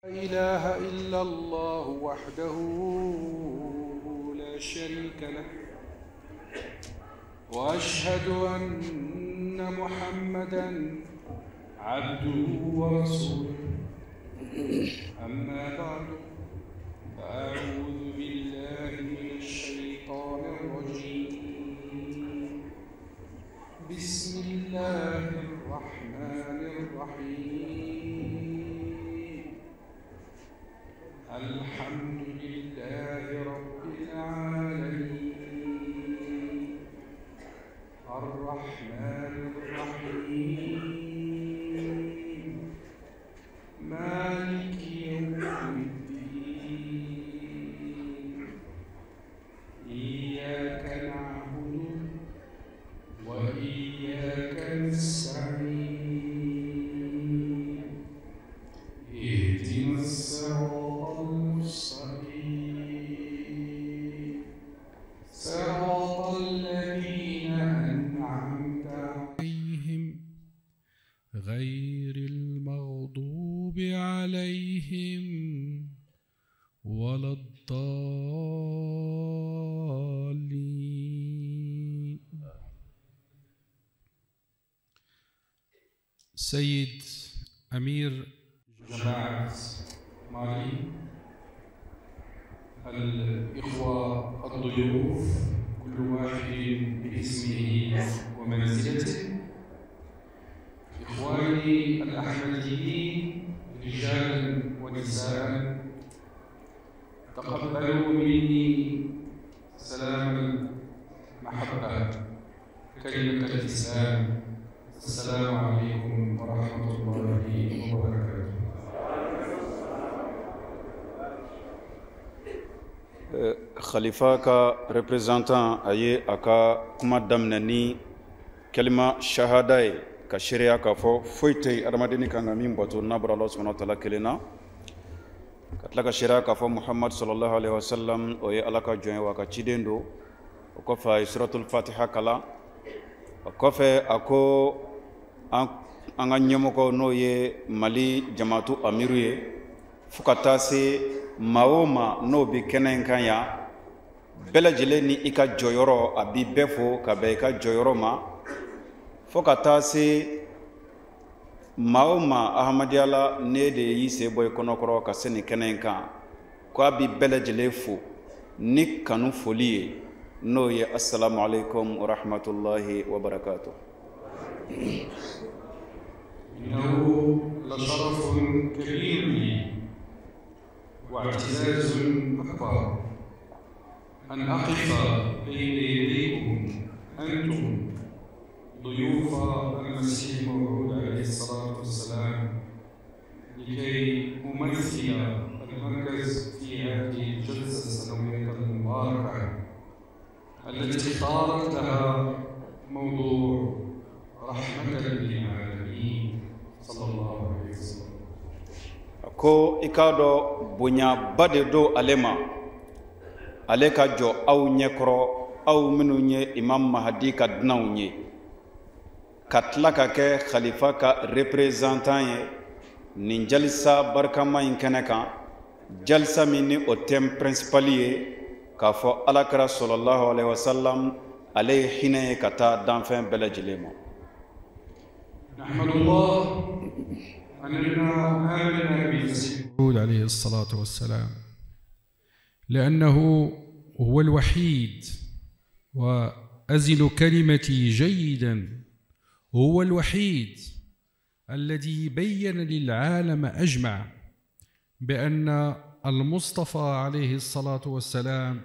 إله إلا الله وحده لا شريك له وأشهد أن محمدا عبده ورسوله أما بعد فأعوذ بالله من الشيطان الرجيم بسم الله الرحمن الرحيم الحمد لله رب العالمين الرحمن الرحيم مالك يوم الدين إياك نعبد وإياك نستعين اهدنا الصراط المستقيم صراط الذين أنعمت عليهم غير المغضوب عليهم ولا الضالين. سيد أمير جماعة مالي، الإخوة الضيوف كل واحد باسمه ومنزلته، إخواني الأحمديين رجالا ونساء، تقبلوا مني سلام المحبة، كلمة الإسلام. السلام عليكم ورحمة الله وبركاته. Khalifa ka représentant a ye a ka kuma daminɛ ni kalima shahada ye, ka seereya k'a fɔ foyi tɛ yen adamadenni kan ka min bato n'a bɔra Ala subahana wa taala kelen na, ka tila ka seereya k'a fɔ Muhamadu sallallahu alaihi wa sallam o ye Ala ka jɔn ye wa a ka ciden don. O kɔfɛ a ye suratul fatiha kalan. O kɔfɛ a ko an ka ɲɛmɔgɔ n'o ye Mali jamatu amiru ye, fo ka taa se maa o maa n'o bɛ kɛnɛ in kan yan, bɛɛ lajɛlen ni i ka jɔyɔrɔ, a b'i bɛɛ fo ka bɛn i ka jɔyɔrɔ ma, fo ka taa se maa o maa Ahmadiyya la n'e de y'i sen bɔ i kɔnɔkɔrɔ ka se nin kɛnɛ in kan, ko a b'i bɛɛ lajɛlen fo ni kanu foli ye, n'o ye assalamu alaikum wa rahmatullahi wa barakatuh. إنه لشرف كبير لي واعتزاز أكبر أن أقف بين يديكم أنتم ضيوف المسيح الموعود عليه الصلاة والسلام لكي أمثل المركز في هذه الجلسة السنوية المباركة التي اختارت لها موضوع رحمة للعالمين صلى الله عليه وسلم. Ko i k'a dɔn bonyaba de don ale ma, ale ka jɔ aw ɲɛkɔrɔ, aw minnu ye Imam Mahdi ka dunanw ye, ka tila ka kɛ khalifa ka représentant ye nin jalisa barikama in kɛnɛ kan, jalisa min ni o thème principal ye k'a fɔ Alakira sallallahu alaihi wasallam ale ye hinɛ ye ka taa danfɛn bɛɛ lajɛlen ma. نحمد الله أننا آمنا بالمسيح عليه الصلاة والسلام لأنه هو الوحيد، وأزل كلمتي جيدا، هو الوحيد الذي بين للعالم أجمع بأن المصطفى عليه الصلاة والسلام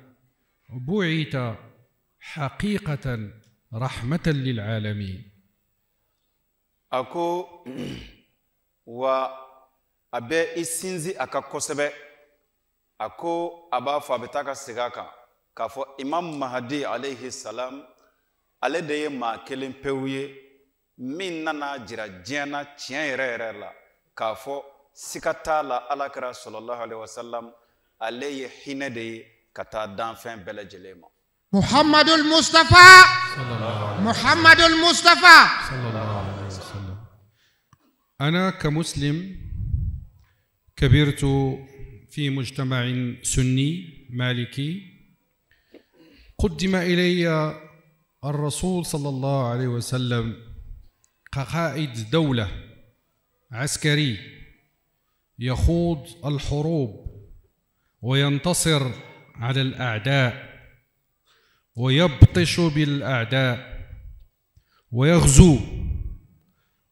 بعث حقيقة رحمة للعالمين. A ko wa a bɛ i sinsin a ka kosɛbɛ, a ko a b'a fɔ a bɛ taa ka segin a kan k'a fɔ Imam Mahdi alayhi salam ale de ye maa kelen pewu ye min nana jira diɲɛ na tiɲɛ yɛrɛ yɛrɛ la k'a fɔ siga t'a la Alakira sallallahu alaihi wasallam ale ye hinɛ de ye ka taa danfɛn bɛɛ lajɛlen ma. Muhammadul Mustafa, Muhammadul Mustafa صلى الله عليه وسلم. أنا كمسلم، كبرت في مجتمع سني مالكي. قدم إلي الرسول صلى الله عليه وسلم كقائد دولة عسكري يخوض الحروب وينتصر على الأعداء ويبطش بالأعداء ويغزو،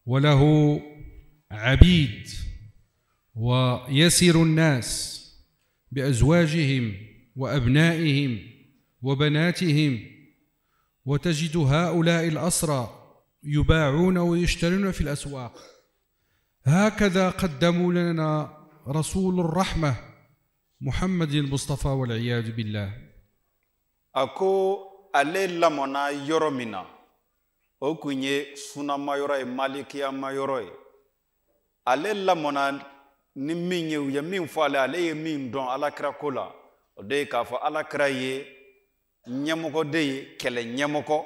وله عبيد، ويسر الناس بأزواجهم وأبنائهم وبناتهم، وتجد هؤلاء الأسرى يباعون ويشترون في الأسواق. هكذا قدموا لنا رسول الرحمة محمد المصطفى والعياذ بالله. A ko ale lamɔna yɔrɔ min na, o kun ye sunama yɔrɔ ye, malikiyama yɔrɔ ye. Ale lamɔna ni min ye, u ye min fɔ ale, ale ye min dɔn alakira ko la, o de ye k'a fɔ alakira ye ɲɛmɔgɔ de ye, kɛlɛ ɲɛmɔgɔ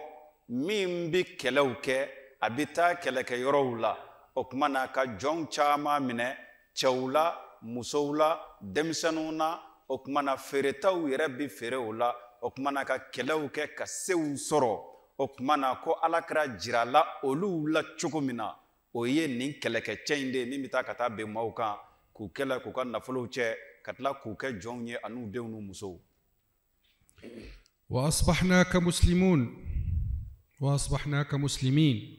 min bi kɛlɛw kɛ, a bi taa kɛlɛkɛyɔrɔw la. O tuma na ka jɔn caman minɛ, cɛw la, musow la, denmisɛnninw na. O tuma na feeretaw yɛrɛ bi feere o la. O tuma na ka kɛlɛw kɛ ka sew sɔrɔ. O tuma na ko alakira jirala olu la cogo min na, o ye nin kɛlɛkɛcɛ in de ye min bɛ taa ka taa bɛn maaw kan k'u kɛlɛ, k'u ka nafolow cɛ, ka tila k'u kɛ jɔnw ye an'u denw n'u musow. وأصبحنا كمسلمون وأصبحنا كمسلمين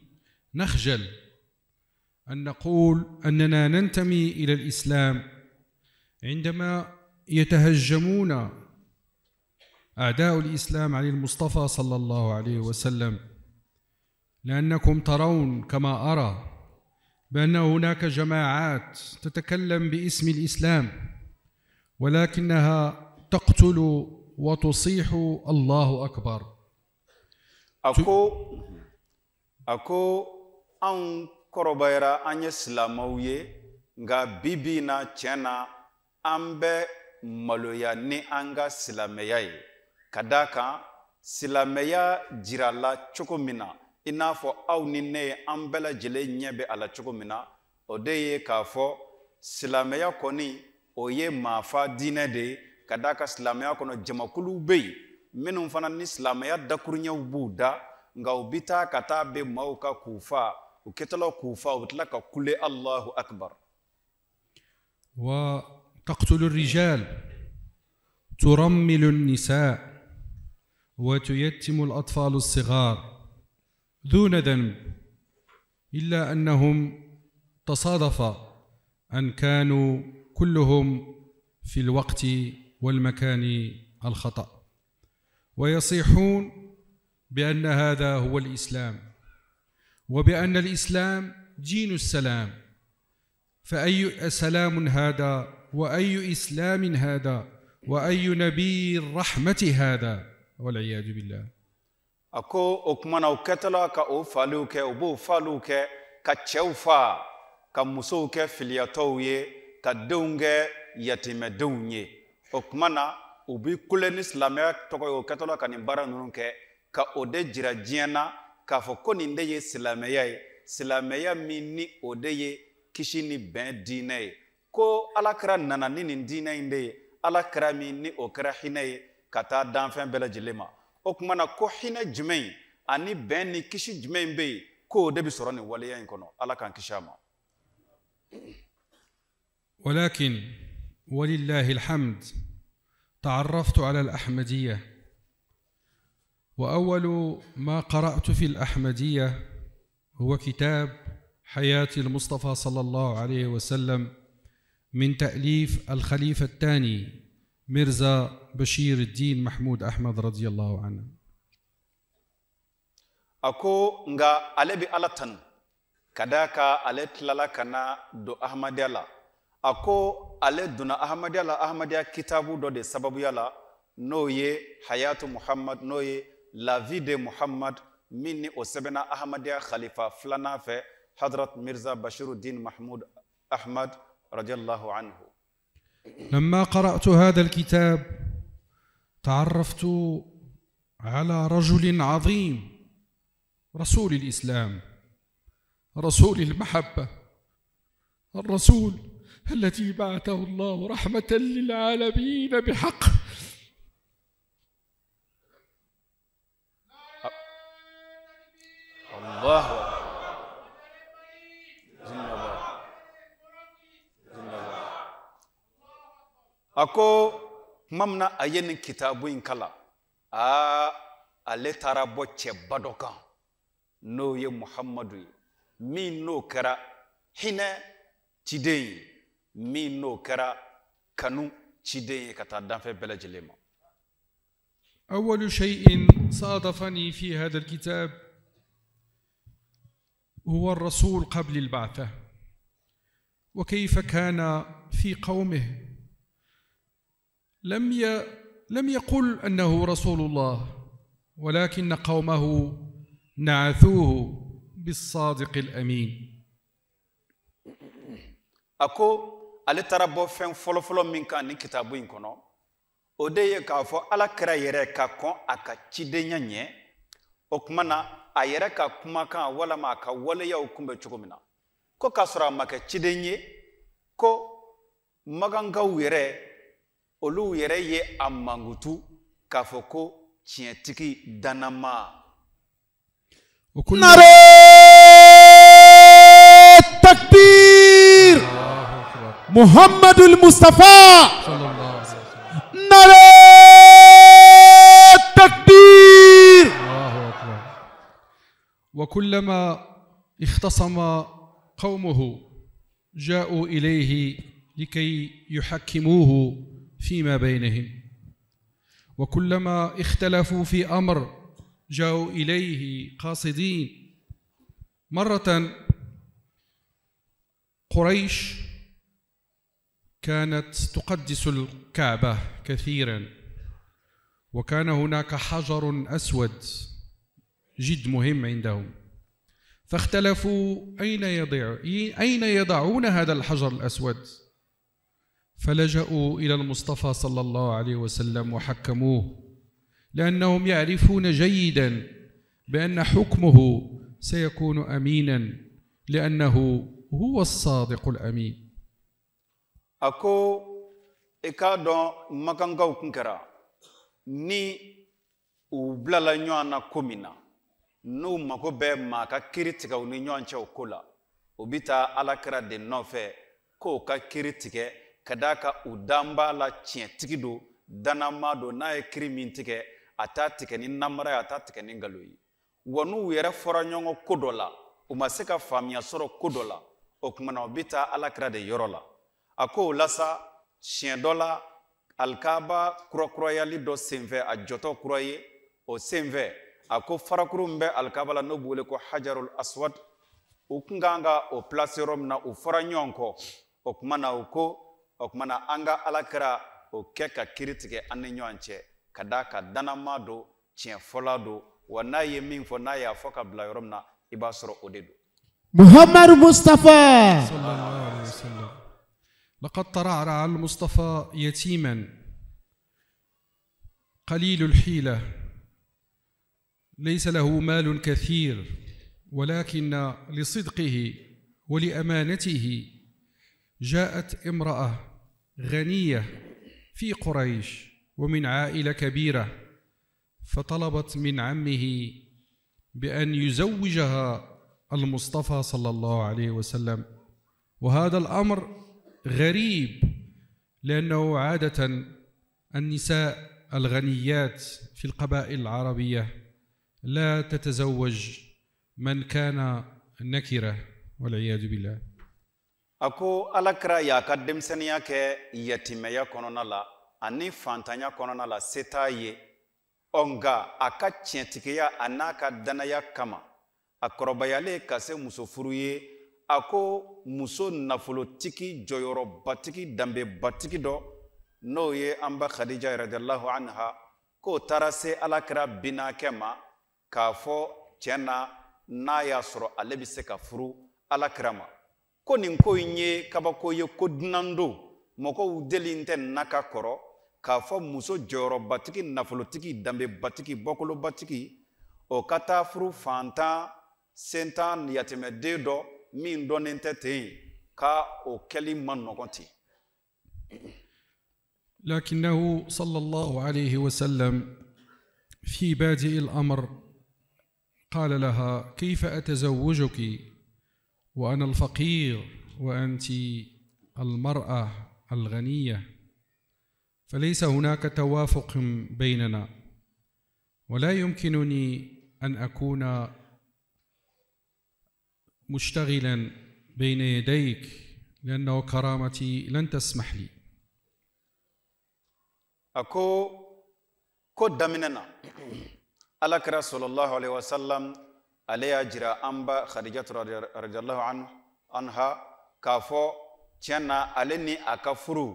نخجل أن نقول أننا ننتمي إلى الإسلام عندما يتهجمون أعداء الإسلام على المصطفى صلى الله عليه وسلم، لأنكم ترون كما أرى بأن هناك جماعات تتكلم باسم الإسلام ولكنها تقتل وتصيح الله أكبر. A ko anw kɔrɔbayara, an ye silamɛw ye, nka bi bi in na, tiɲɛ na, an bɛ maloya ni an ka silamɛya ye, ka d'a kan silamɛya jirala cogo min na, i n'a fɔ aw ni ne ye, an bɛɛ lajɛlen ɲɛ bɛ a la cogo min na, o de ye k'a fɔ silamɛya kɔni, o ye maafa diinɛ de ye, ka d'a kan silamɛya kɔnɔ jamakuluw bɛ yen minnu fana ni silamɛya dakuruɲɛw b'u da, nka u bi taa ka taa bɛ maaw kan k'u fa. U kɛtɔla k'u fa, u bɛ tila ka kule Allahu akbar. وتقتل الرجال، ترمل النساء، وتيتم الأطفال الصغار دون ذنب، إلا أنهم تصادف أن كانوا كلهم في الوقت والمكان الخطأ، ويصيحون بأن هذا هو الإسلام وبأن الإسلام دين السلام. فأي سلام هذا؟ وأي إسلام هذا؟ وأي نبي الرحمة هذا؟ والعياذ بالله. A ko o tuma na u kɛtɔla ka o faliw kɛ, u b'o faliw kɛ ka cɛw fa, ka musow kɛ filiyatɔw ye, ka denw kɛ yatimɛdenw ye. O tuma na u bi kule ni silamɛya tɔgɔ ye. O kɛtɔla ka nin baara ninnu kɛ, ka o de jira diɲɛ na k'a fɔ ko nin de ye silamɛya ye, silamɛya min ni o de ye kisi ni bɛn diinɛ ye, ko alakira nana ni nin diinɛ in de ye, alakira min ni o kɛra hinɛ ye ka taa danfɛn bɛɛ lajɛlen ma. O tuma na ko hinɛ jumɛn ani bɛn ni kisi jumɛn bɛ yen k'o de bɛ sɔrɔ nin waleya in kɔnɔ? Ala k'an kisi a ma. ولكن ولله الحمد تعرفت على الأحمدية، وأول ما قرأت في الأحمدية هو كتاب حياة المصطفى صلى الله عليه وسلم من تأليف الخليفة الثاني ميرزا بشير الدين محمود أحمد رضي الله عنه. A ko nka ale bɛ Ala tanu ka d'a kan ale tilala ka na don Ahmadiyya la. A ko ale donna Ahmadiyya la Ahmadiyya kitabu dɔ de sababuya la, n'o ye Hayatu Muhammad, n'o ye La vie de Muhammad, min ni o sɛbɛnna Ahmadiyya khalifa filanan fɛ, Hadrat Mirza Bashiruddin Mahmud Ahmad radiyallahu anhu. لما قرأت هذا الكتاب تعرفت على رجل عظيم، رسول الإسلام، رسول المحبة، الرسول الذي بعثه الله رحمة للعالمين بحق. الله زندباد زندباد. A ko tuma min na a ye nin kitabu in kalan, aa, ale taara bɔ cɛba dɔ kan, n'o ye Muhamadu ye, min n'o kɛra hinɛ ciden ye, min n'o kɛra kanu ciden ye ka taa danfɛn bɛɛ lajɛlen ma. أول شيء صادفني في هذا الكتاب هو الرسول قبل البعثة، وكيف كان في قومه. لم يقل أنه رسول الله، ولكن قومه نعثوه بالصادق الأمين. A ko ale taara bɔ fɛn fɔlɔfɔlɔ min kan nin kitabu in kɔnɔ, o de ye k'a fɔ Ala kira yɛrɛ ka kɔn a ka cidenya ɲɛ, o tuma na a yɛrɛ ka kumakan walama a ka waleyaw kun bɛ cogo min na, ko k'a sɔrɔ a ma kɛ ciden ye, ko magankaw yɛrɛ, olu yɛrɛ ye a mankutu k'a fɔ ko tiɲɛtigi dannama. وكل نعرة تكبير. الله أكبر. محمد المصطفى. صلى الله عليه وسلم. نعرة تكبير. الله أكبر. وكلما اختصم قومه جاءوا إليه لكي يحكموه فيما بينهم، وكلما اختلفوا في أمر جاءوا إليه قاصدين. مرة قريش كانت تقدس الكعبة كثيرا، وكان هناك حجر أسود جد مهم عندهم، فاختلفوا أين يضعون هذا الحجر الأسود، فلجأوا إلى المصطفى صلى الله عليه وسلم وحكموه، لأنهم يعرفون جيدا بأن حكمه سيكون أمينا، لأنه هو الصادق الأمين. A ko i k'a dɔn, makankaw kun kɛra ni u bilala ɲɔgɔn na ko min na, n'u mago bɛ maa ka kiri tigɛ u ni ɲɔgɔn cɛ o ko la, u bɛ taa Alakira de nɔfɛ k'o ka kiri tigɛ, ka d'a kan u dan b'a la, tiɲɛtigi don, dannama don. N'a ye kiri min tigɛ, a t'a tigɛ ni namara ye, a t'a tigɛ ni nkalon ye. Wa n'u yɛrɛ fɔra ɲɔgɔn kɔ ko dɔ la, u ma se ka faamuya sɔrɔ ko dɔ la, o tuma na u bɛ taa Alakira de yɔrɔ la. A ko o la sa, siɲɛ dɔ la, alikaba kurakurayali dɔ senfɛ, a jɔtɔ kura ye o senfɛ, a ko farakuru min bɛ alikaba la, n'o bɛ wele ko Hajarul Aswad, u kun kan ka o place yɔrɔ min na, u fɔra ɲɔgɔn kɔ. O tuma na u ko, o tuma na an ka Alakira o kɛ ka kiri tigɛ an ni ɲɔgɔn cɛ, ka d'a kan dannama don, tiɲɛfɔla don, wa n'a ye min fɔ, n'a y'a fɔ ka bila yɔrɔ min na, i b'a sɔrɔ o de don. محمد مصطفى. صلى الله عليه وسلم. لقد ترعرع المصطفى يتيما قليل الحيلة، ليس له مال كثير، ولكن لصدقه ولأمانته جاءت امرأة غنية في قريش ومن عائلة كبيرة، فطلبت من عمه بأن يزوجها المصطفى صلى الله عليه وسلم. وهذا الأمر غريب، لأنه عادة النساء الغنيات في القبائل العربية لا تتزوج من كان نكرة والعياذ بالله. A ko Alakira y'a ka denmisɛnninya kɛ yatimɛya kɔnɔna la ani fantanya kɔnɔna la, se t'a ye. Ɔ, nka a ka tiɲɛtigiya a n'a ka danaya kama, a kɔrɔbayalen ka se muso furu ye, a ko muso nafolotigi, jɔyɔrɔbatigi, danbebatigi dɔ, n'o ye an ba Khadija radiyallahu anha, k'o taara se Alakira binakɛ ma k'a fɔ tiɲɛ na, n'a y'a sɔrɔ ale bɛ se ka furu Alakira ma. Ko nin ko in ye kabako ye, ko dunan don, mɔgɔw deli tɛ na ka kɔrɔ k'a fɔ muso jɔyɔrɔbatigi, nafolotigi, danbebatigi, bɔkolobatigi, o ka taa furu fantan, sentan, yatimɛden dɔ min dɔnnen tɛ ten. Ka o kɛli man nɔgɔn ten. لكنه صلى الله عليه وسلم في بادئ الأمر قال لها: كيف أتزوجك وأنا الفقير وأنت المرأة الغنية؟ فليس هناك توافق بيننا، ولا يمكنني أن أكون مشتغلا بين يديك لأنه كرامتي لن تسمح لي. A ko ko daminɛ na, Ala kira sallallahu alaihi wasallam ale y'a jira an ba Khadijatu radiyallahu anha k'a fɔ tiɲɛ na ale ni a ka furu,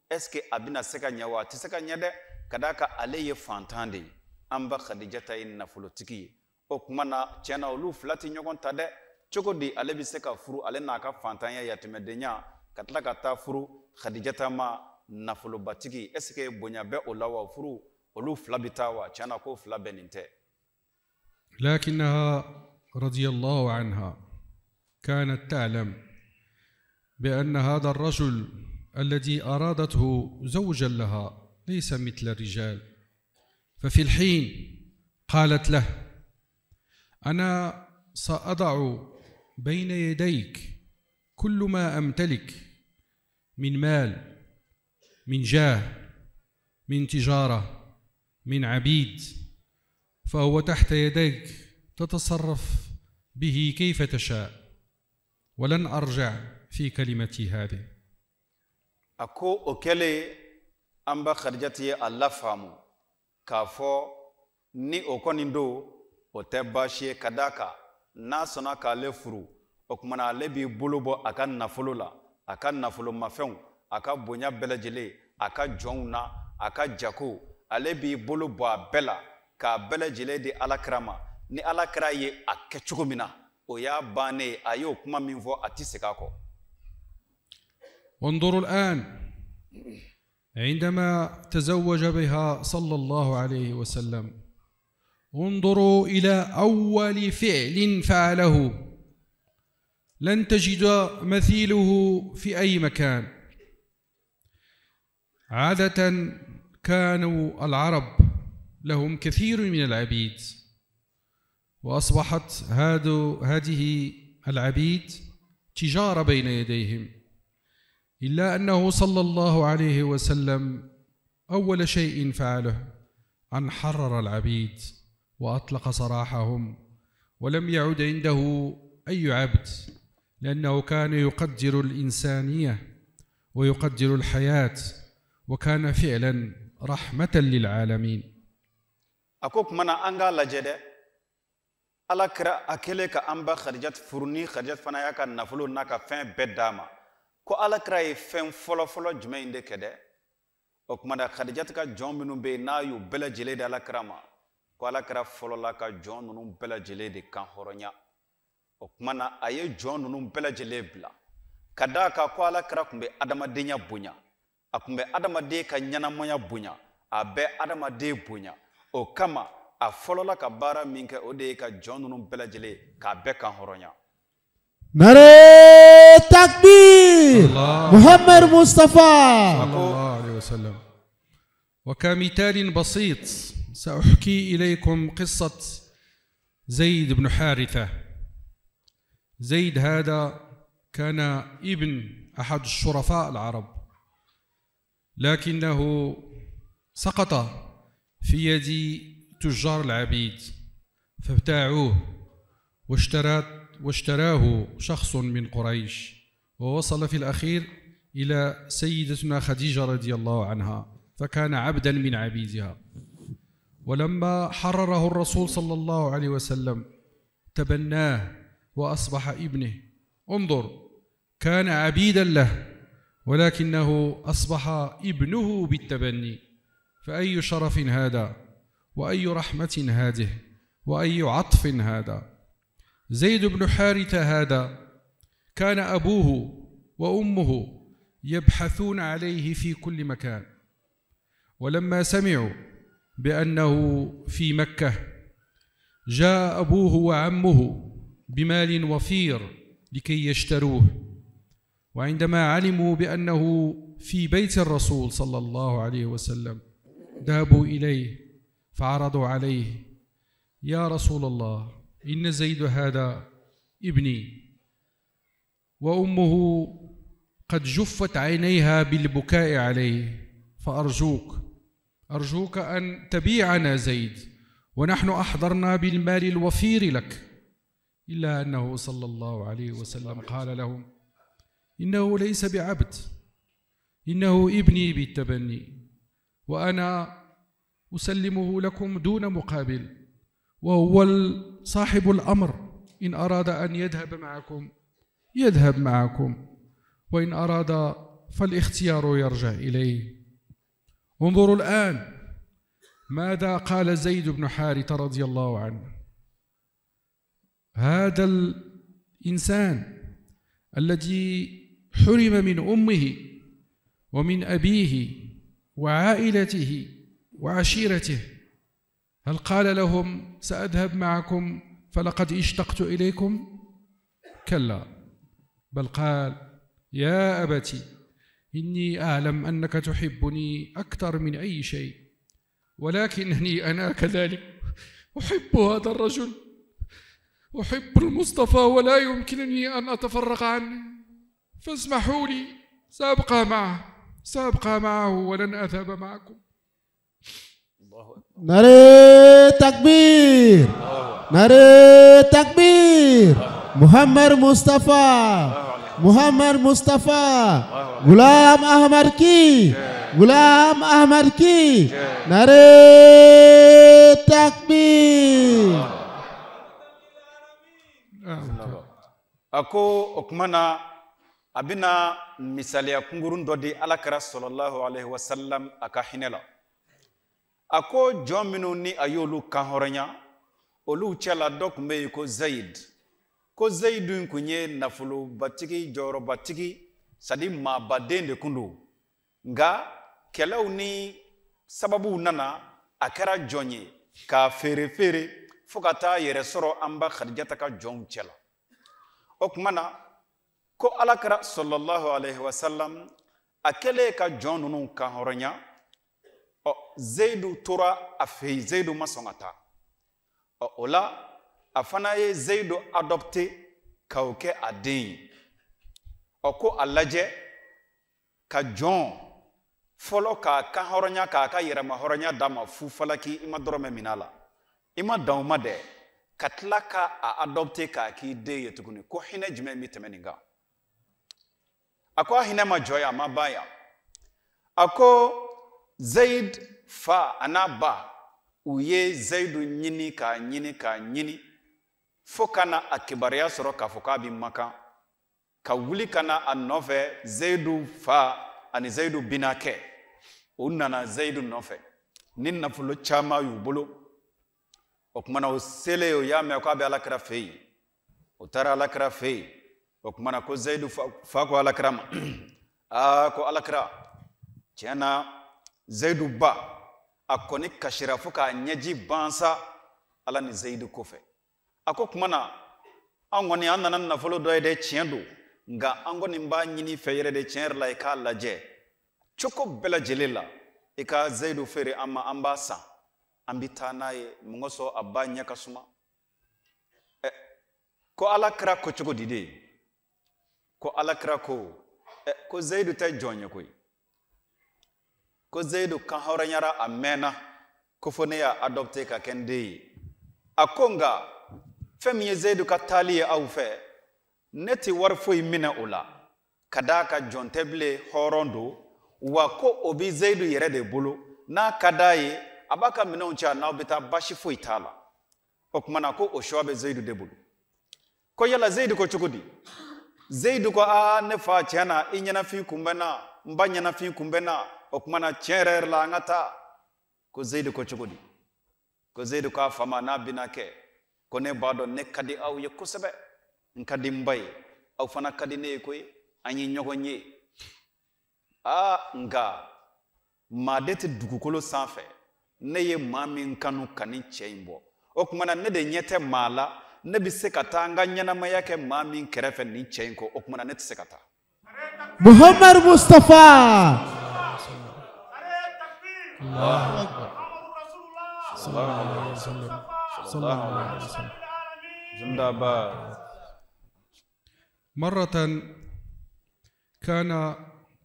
est ce que a bɛna se ka ɲɛ wa? A tɛ se ka ɲɛ dɛ, ka d'a kan ale ye fantan de ye, an ba Khadijata ye nafolotigi ye. O tuma na tiɲɛ na olu fila tɛ ɲɔgɔn ta dɛ. Cogo di ale bɛ se ka furu ale n'a ka fantanya, yatimɛdenya, ka tila ka taa furu Khadijata ma, nafolobatigi? Est ce que bonya bɛ o la wa? Furu olu fila bɛ taa wa? Tiɲɛ na ko fila bɛɛ nin tɛ. لكنها رضي الله عنها كانت تعلم بأن هذا الرجل الذي أرادته زوجا لها ليس مثل الرجال، ففي الحين قالت له: أنا سأضع بين يديك كل ما أمتلك من مال، من جاه، من تجارة، من عبيد، فهو تحت يديك تتصرف به كيف تشاء، ولن أرجع في كلمتي هذه. A ko o kɛlen, an ba Khadijati ye a lafaamu k'a fɔ ni o kɔni don, o tɛ baasi ye, ka d'a kan n'a sɔnna k'ale furu, o tuma na ale b'i bolo bɔ a ka nafolo la, a ka nafolomafɛnw, a ka bonya bɛɛ lajɛlen, a ka jɔnw na, a ka jago, ale b'i bolo bɔ a bɛɛ la k'a bɛɛ lajɛlen di Ala kira ma. Ni Ala kira ye a kɛ cogo min na, o y'a bannen ye. A y'o kuma min fɔ, a ti segin a kɔ. وانظروا الآن عندما تزوج بها صلى الله عليه وسلم، انظروا إلى أول فعل فعله لن تجد مثيله في أي مكان. عادة كانوا العرب لهم كثير من العبيد، وأصبحت هذه العبيد تجارة بين يديهم، إلا أنه صلى الله عليه وسلم أول شيء فعله أن حرر العبيد وأطلق سراحهم، ولم يعد عنده أي عبد، لأنه كان يقدر الإنسانية ويقدر الحياة، وكان فعلا رحمة للعالمين. A ko tuma na an k'a lajɛ dɛ, Ala kira a kɛlen ka an ba Khadijat furu, ni Khadijat fana y'a ka nafolo n'a ka fɛn bɛɛ d'a ma, ko Ala kira ye fɛn fɔlɔ-fɔlɔ jumɛn in de kɛ dɛ? O tuma na Khadijat ka jɔn minnu bɛ yen, n'a y'u bɛɛ lajɛlen di Ala kira ma, ko Ala kira fɔlɔla ka jɔn ninnu bɛɛ lajɛlen de kan hɔrɔnya. O tuma na a ye jɔn ninnu bɛɛ lajɛlen bila, ka d'a kan ko Ala kira tun bɛ adamadenya bonya, a tun bɛ adamaden ka ɲɛnamaya bonya, a bɛ adamaden bonya. O kama a fɔlɔla ka baara min kɛ, o de ye ka jɔn ninnu bɛɛ lajɛlen k'a bɛɛ kan hɔrɔnya. Nare takbir! Muhammad Mustafa صلى الله عليه وسلم. وكمثال بسيط سأحكي إليكم قصة زيد بن حارثة. زيد هذا كان ابن أحد الشرفاء العرب، لكنه سقط في يد تجار العبيد فابتاعوه، واشتراه شخص من قريش، ووصل في الأخير إلى سيدتنا خديجة رضي الله عنها، فكان عبدا من عبيدها. ولما حرره الرسول صلى الله عليه وسلم تبناه وأصبح ابنه. انظر، كان عبيدا له ولكنه أصبح ابنه بالتبني. فأي شرف هذا، وأي رحمة هذه، وأي عطف هذا. زيد بن حارثة هذا كان أبوه وأمه يبحثون عليه في كل مكان، ولما سمعوا بأنه في مكة جاء أبوه وعمه بمال وفير لكي يشتروه، وعندما علموا بأنه في بيت الرسول صلى الله عليه وسلم ذهبوا إليه فعرضوا عليه: يا رسول الله، إن زيد هذا ابني، وأمه قد جفت عينيها بالبكاء عليه، فأرجوك أرجوك أن تبيعنا زيد، ونحن أحضرنا بالمال الوفير لك. إلا أنه صلى الله عليه وسلم قال لهم: إنه ليس بعبد، إنه ابني بالتبني، وأنا أسلمه لكم دون مقابل، وهو صاحب الأمر، إن أراد أن يذهب معكم يذهب معكم، وإن أراد فالاختيار يرجع إليه. انظروا الآن ماذا قال زيد بن حارثة رضي الله عنه، هذا الإنسان الذي حرم من أمه ومن أبيه وعائلته وعشيرته، هل قال لهم سأذهب معكم فلقد اشتقت إليكم؟ كلا، بل قال: يا أبتي، إني أعلم أنك تحبني أكثر من أي شيء، ولكنني أنا كذلك أحب هذا الرجل، أحب المصطفى، ولا يمكنني أن أتفرق عنه، فاسمحوا لي، سأبقى معه، سأبقى معه ولن أذهب معكم. نعرة تكبير، نعرة تكبير، محمد مصطفى، محمد مصطفى، غلام أحمد کی، غلام أحمد کی، نعرة تكبير. A ko o tuma na a bɛna misaliya kunkurun dɔ di Alakira sɔlɔlahu alaihi wasallam a ka hinɛ la. A ko jɔn minnu ni a y'olu kanhɔrɔnya, olu cɛla dɔ tun bɛ yen ko Zayid. Ko Zayidu in kun ye nafolobatigi, jɔyɔrɔbatigi, c'est à dire maabaden de kun don. Nka kɛlɛw ni sababuw nana, a kɛra jɔn ye k'a feere feere fo ka taa yɛrɛ sɔrɔ an ba Khadijata ka jɔnw cɛ la. O tuma na ko Alakira sɔlɔlahu alaihi wasallam a kɛlen ka jɔn ninnu kanhɔrɔnya, ɔ Zeyidu tora a fɛ yen, Zeyidu ma sɔn ka taa. Ɔ o la a fana ye Zeyidu adopté k'o kɛ a den ye. Ɔ ko a lajɛ ka jɔn fɔlɔ k'a kanhɔrɔnya, k'a ka yɛrɛmahɔrɔnya d'a ma fu falaki, i ma dɔrɔmɛ minɛ a la, i ma dan o ma dɛ, ka tila k'a adopté k'a k'i den ye tuguni. Ko hinɛ jumɛn bɛ tɛmɛ nin kan? A ko a hinɛ ma jɔ yan, a ma ban yan. A ko Zayid fa a n'a ba, u ye Zayidu ɲini k'a ɲini k'a ɲini fo ka na a kibaruya sɔrɔ k'a fɔ k'a bɛ Makan, ka wuli ka na a nɔfɛ. Zayidu fa ani Zayidu binakɛ, u nana Zayidu nɔfɛ ni nafolo caman y'u bolo. O tuma na o selen, o y'a mɛn k'a bɛ Alakira fɛ yen, o taara Alakira fɛ yen. O tuma na ko Zayidu fa ko Alakira ma, aa ko Alakira, tiɲɛ na Zayidu ba a kɔni kasira fo k'a ɲɛji ban sa Ala ni Zayidu kɔfɛ. A ko tuma na an kɔni an nana nafolo dɔ ye dɛ, tiɲɛ don, nka an kɔni b'a ɲini fɛ yɛrɛ de, tiɲɛ yɛrɛ la i k'a lajɛ cogo bɛɛ lajɛlen la i ka Zayidu feere an ma, an b'a san, an bɛ taa n'a ye, mun kosɔn a ba ɲɛ ka suma. Ɛ ko Alakira ko cogo di de? Ko Alakira ko ɛ ko Zayidu tɛ jɔn ye koyi, ko Zayidu kanhɔrɔnyara a mɛnna, ko fo ne y'a adopté ka kɛ n den ye. A ko nka fɛn min ye Zayidu ka taali ye aw fɛ, ne tɛ wari foyi minɛ o la, ka d'a ka jɔn tɛ bilen, hɔrɔn don, wa ko o bɛ Zayidu yɛrɛ de bolo, n'a ka d'a ye a b'a ka minɛnw cɛ, n'aw bɛ taa baasi foyi t'a la. O tuma na ko o choix bɛ Zayidu de bolo. Ko yala Zayidu ko cogo di? Zayidu ko aa ne fa, tiɲɛ na i ɲɛnafin kun bɛ n na, n ba ɲɛnafin kun bɛ n na, o tuma na tiɲɛ yɛrɛ yɛrɛ la an ka taa. Ko Zayidu ko cogo di? Ko Zayidu k'a fa ma n'a bɛna kɛ, ko ne b'a dɔn ne ka di aw ye kosɛbɛ, n ka di n ba ye, aw fana ka di ne ye koyi, an ye ɲɔgɔn ye. Aa nka maa de tɛ dugukolo sanfɛ ne ye maa min kanu ka ni cɛ in bɔ, o tuma na ne de ɲɛ tɛ maa la, ne bɛ se ka taa n ka ɲɛnamaya kɛ maa min kɛrɛfɛ nin cɛ in kɔ, o tuma na ne tɛ se ka taa. Muhammad Mustafa. الله أكبر. صلى الله عليه وسلم. صلى الله عليه وسلم. Zindabad. مرة كان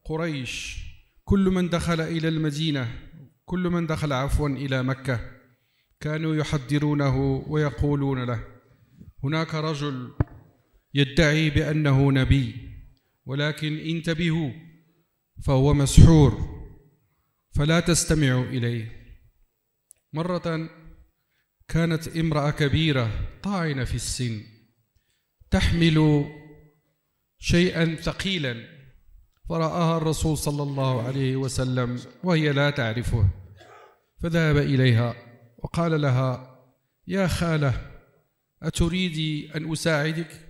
قريش كل من دخل إلى المدينة، كل من دخل عفوا إلى مكة، كانوا يحذرونه ويقولون له: هناك رجل يدعي بأنه نبي، ولكن انتبهوا فهو مسحور، فلا تستمعوا إليه. مرة كانت امرأة كبيرة طاعنة في السن تحمل شيئا ثقيلا، فرآها الرسول صلى الله عليه وسلم وهي لا تعرفه، فذهب إليها وقال لها: يا خالة، أتريدي أن أساعدك؟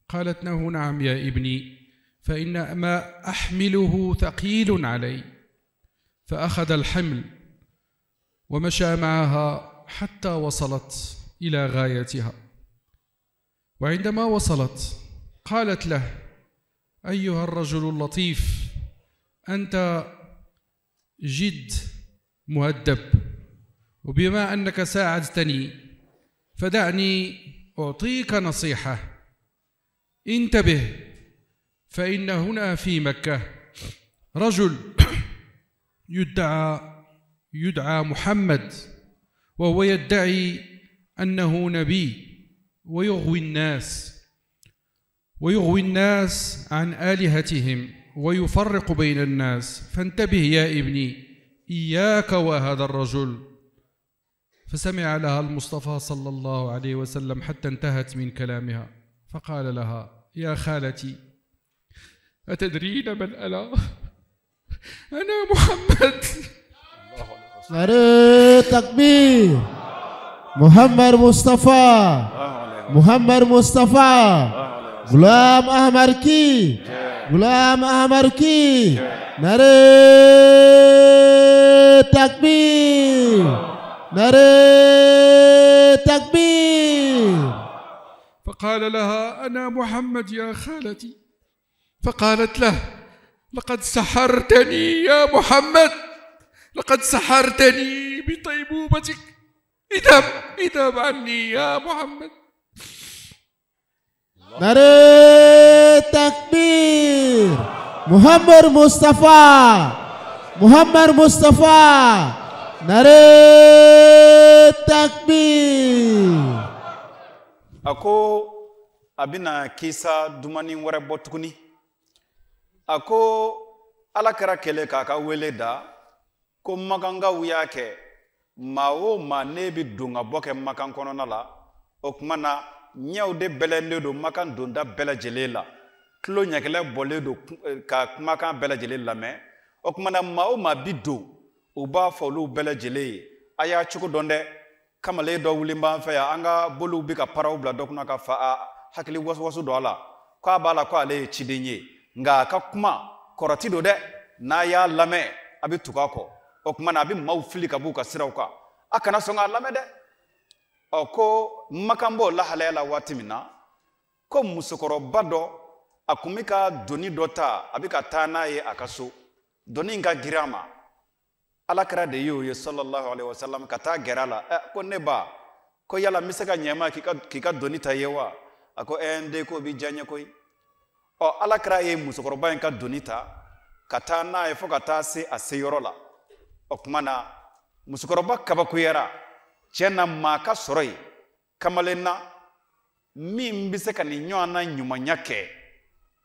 قالت له: نعم يا ابني، فإن ما أحمله ثقيل علي. فأخذ الحمل ومشى معها حتى وصلت إلى غايتها. وعندما وصلت قالت له: أيها الرجل اللطيف، أنت جد مؤدب، وبما أنك ساعدتني فدعني أعطيك نصيحة. انتبه، فإن هنا في مكة رجل يدعى محمد، وهو يدعي أنه نبي، ويغوي الناس عن آلهتهم ويفرق بين الناس، فانتبه يا ابني، إياك وهذا الرجل. فسمع لها المصطفى صلى الله عليه وسلم حتى انتهت من كلامها، فقال لها: يا خالتي، أتدرين من أنا؟ أنا محمد. نعرة تكبير. محمد مصطفى. محمد مصطفى. غلام أحمد كي. غلام أحمد كي. نعرة تكبير. نعرة تكبير. فقال لها: أنا محمد يا خالتي. فقالت له: لقد سحرتني يا محمد، لقد سحرتني بطيبوبتك، اذهب عني يا محمد. نعرة تكبير. محمد مصطفى. محمد مصطفى. نعرة تكبير. A ko a bɛna kisa dumani wɛrɛ bɔ tuguni. A ko Ala kɛra kɛlɛ k'a ka wele da ko makankaw y'a kɛ maa o maa n'e bɛ don ka bɔ kɛ makan kɔnɔna la, o tuma na ɲɛw de bɛlɛnnen don makan donda bɛɛ lajɛlen la, tulo ɲɛkɛlɛ bɔlen don ka kumakan bɛɛ lajɛlen lamɛn. O tuma na maa o maa bi don, u b'a fɔ olu bɛɛ lajɛlen ye: a y'a cogo dɔn dɛ, kamalen dɔ wulilen b'an fɛ yan, an ka boliw bɛ ka paraw bila dɔ kunna ka fa a hakili wasuwasu don a la, k'a b'a la ko ale ye ciden ye, nka a ka kuma kɔrɔti don dɛ, n'a y'a lamɛn a bɛ tugu a kɔ. O tuma na a bɛ maaw fili ka b'u ka siraw kan, a kana sɔn k'a lamɛn dɛ. Ɔ ko makan b'o lahalaya la waati min na, ko musokɔrɔba dɔ a kun bɛ ka doni dɔ ta, a bɛ ka taa n'a ye a ka so, doni in ka girin a ma. Ala kɛra de y'o ye sallallahu alaihi wasallam ka taa gɛrɛ a la. Ko ne ba, ko yala n bɛ se ka ɲɛ ma k'i ka doni ta ye wa? A ko n den, k'o b'i diya n ye koyi. Ɔ Ala kɛra ye musokɔrɔba in ka doni ta ka taa n'a ye fo ka taa se a seyɔrɔ la. O tuma na musokɔrɔba kabakoyara, tiɲɛ na maa ka sɔrɔ yen kamalen na min bɛ se ka nin ɲɔgɔnna ɲumanya kɛ,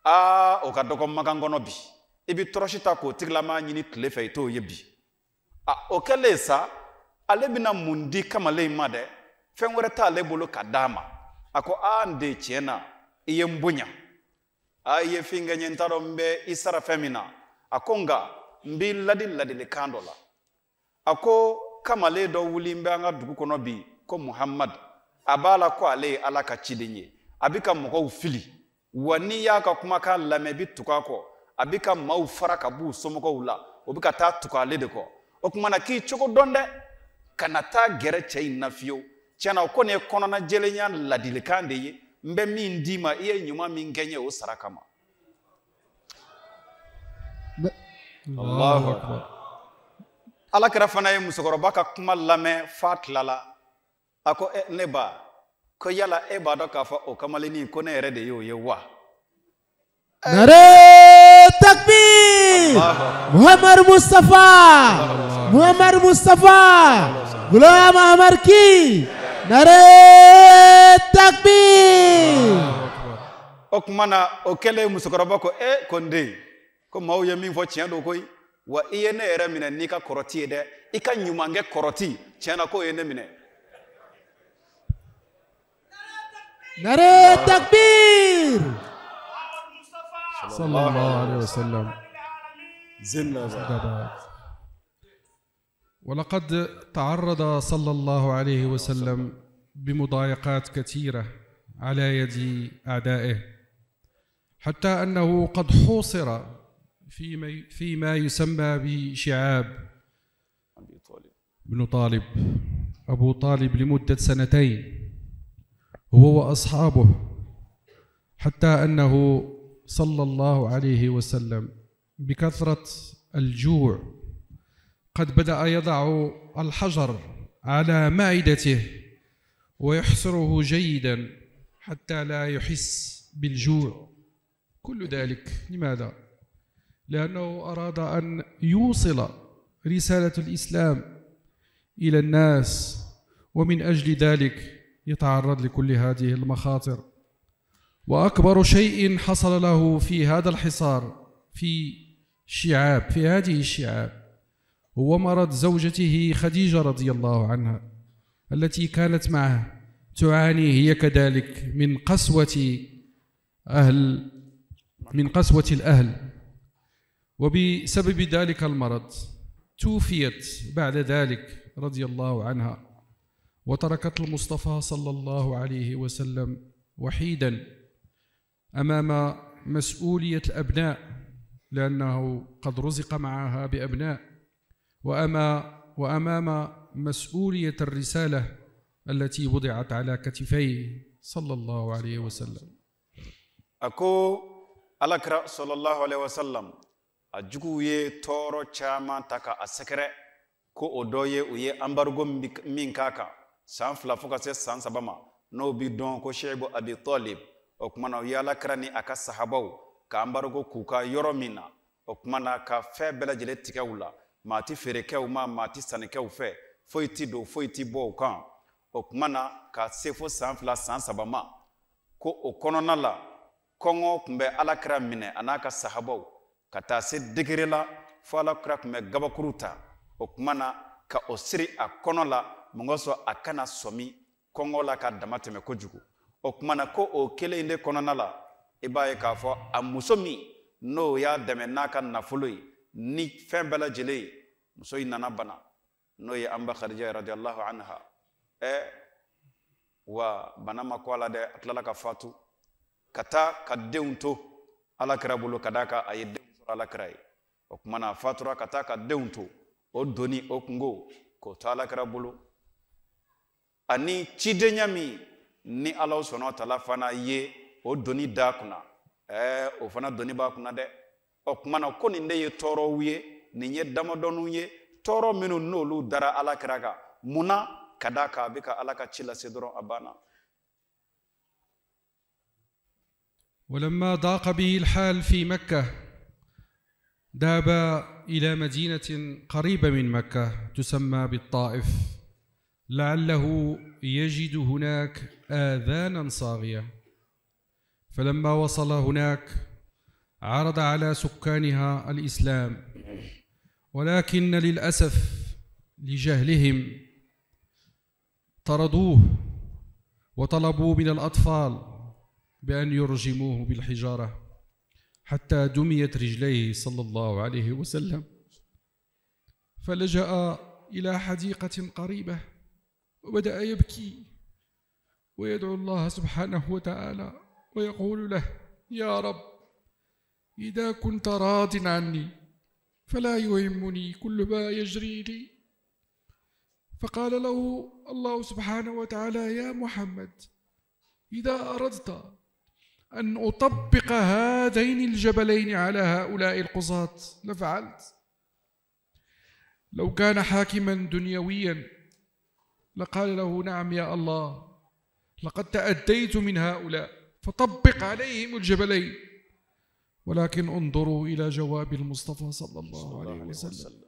aa o ka dɔgɔ makan kɔnɔ bi. I bɛ tɔrɔsi ta k'o tigilamaa ɲini tile fɛ, i t'o ye bi. A o kɛlen sa, ale bɛna mun di kamalen in ma dɛ? Fɛn wɛrɛ t'ale bolo ka d'a ma. A ko aa n den, tiɲɛ na i ye n bonya, aa i ye fɛn kɛ n ye, n t'a dɔn n bɛ i sara fɛn min na. A ko nka n b'i ladi ladilikan dɔ la. A ko kamalen dɔ wuli bɛ an ka dugu kɔnɔ bi ko Muhammad, a b'a la ko ale ye Ala ka ciden ye, a bɛ ka mɔgɔw fili, wa n'i y'a ka kumakan lamɛn i bɛ tugu a kɔ, a bɛ ka maaw fara ka b'u somɔgɔw la, o bɛ ka taa tugu ale de kɔ. O tuma na k'i cogo dɔn dɛ, kana taa gɛrɛ cɛ in na fiyewu. Tiɲɛ na o kɔni ye kɔnɔna jɛlenya ladilikan de ye, n bɛ min d'i ma, i ye ɲuman min kɛ n ye o sara kama. الله أكبر. Ala kira fana ye musokɔrɔba ka kuma lamɛn f'a tilala. A ko ne ba, ko yala e b'a dɔn k'a fɔ o kamalennin ko ne yɛrɛ de y'o ye wa? Nare takbir! Muhammad Mustafa! Muhammad Mustafa! Ghulam Ahmad ki! Nare takbir! O tuma na o kɛlen musokɔrɔba ko ko n den, ko maaw ye min fɔ tiɲɛ don koyi. Wa i ye ne yɛrɛ minɛ n'i ka kɔrɔti ye dɛ, i ka ɲumankɛ kɔrɔti, tiɲɛ na k'o ye ne minɛ. Nare takbir! صلى الله عليه وسلم. ولقد تعرض صلى الله عليه وسلم بمضايقات كثيرة على يد أعدائه، حتى أنه قد حوصر فيما يسمى بشعاب بن طالب، أبو طالب، لمدة سنتين هو وأصحابه، حتى أنه صلى الله عليه وسلم بكثرة الجوع قد بدأ يضع الحجر على معدته ويحصره جيدا حتى لا يحس بالجوع. كل ذلك لماذا؟ لأنه أراد أن يوصل رسالة الإسلام إلى الناس، ومن أجل ذلك يتعرض لكل هذه المخاطر. وأكبر شيء حصل له في هذا الحصار في شعاب، في هذه الشعاب، هو مرض زوجته خديجة رضي الله عنها التي كانت معه تعاني هي كذلك من قسوة الأهل، وبسبب ذلك المرض توفيت بعد ذلك رضي الله عنها، وتركت المصطفى صلى الله عليه وسلم وحيدا أمام مسؤولية الأبناء، لأنه قد رزق معها بأبناء، وأمام مسؤولية الرسالة التي وضعت على كتفيه صلى الله عليه وسلم. أكو alakira sallallahu alaihi wasallam a juguw ye tɔɔrɔ caman ta ka a sɛgɛrɛ, ko o dɔ ye u ye embargo min k'a kan san 2 fo ka se san 3 ma, n'o bi dɔn ko Sheibu Abi Talib. O tuma na u ye alakira ni a ka sahabaw ka embargo k'u ka yɔrɔ min na, o tuma na ka fɛn bɛɛ lajɛlen tigɛ u la, maa ti feere kɛ u ma, maa ti sanni kɛ u fɛ, foyi ti don foyi ti bɔ u kan. O tuma na ka se fo san 2 san 3 ma, ko o kɔnɔna la kɔngɔ tun bɛ alakira minɛ a n'a ka sahabaw ka taa se degré la fo alakira tun bɛ gabakuru ta, o tuma na ka o siri a kɔnɔ la mɔgɔ sɔn a kana sɔmi kɔngɔ la ka dama tɛmɛ kojugu. O tuma na ko o kelen in de kɔnɔna la, i b'a ye k'a fɔ a muso min n'o y'a dɛmɛ n'a ka nafolo ye ni fɛn bɛɛ lajɛlen ye, muso in nana bana, n'o ye an ba Khadija radiyallahu anha. Wa bana ma ko a la dɛ, a tilala ka fatu ka taa ka denw to alakira bolo, ka d'a kan a ye denw sɔrɔ alakira ye. O tuma na a fatura ka taa ka denw to, o doni o kungo k'o to alakira bolo, ani cidenya min ni Ala sɔnna tala fana ye o doni d'a kunna, o fana doni b'a kunna dɛ. O tuma na ko nin de ye tɔɔrɔw ye, nin ye damadɔninw ye, tɔɔrɔ minnu n'olu dara alakira kan. Mun na? Ka d'a kan a bɛ ka Ala ka ci lase dɔrɔn, a banna. ولما ضاق به الحال في مكة ذهب إلى مدينة قريبة من مكة تسمى بالطائف، لعله يجد هناك آذانا صاغية. فلما وصل هناك عرض على سكانها الإسلام، ولكن للأسف لجهلهم طردوه وطلبوا من الأطفال بأن يرجموه بالحجارة حتى دميت رجليه صلى الله عليه وسلم. فلجأ إلى حديقة قريبة وبدأ يبكي ويدعو الله سبحانه وتعالى ويقول له: يا رب، إذا كنت راض عني فلا يهمني كل ما يجري لي. فقال له الله سبحانه وتعالى: يا محمد، إذا أردت أن أطبق هذين الجبلين على هؤلاء القصاة لفعلت. لو كان حاكما دنيويا لقال له: نعم يا الله، لقد تأديت من هؤلاء، فطبق عليهم الجبلين. ولكن انظروا إلى جواب المصطفى صلى الله عليه وسلم،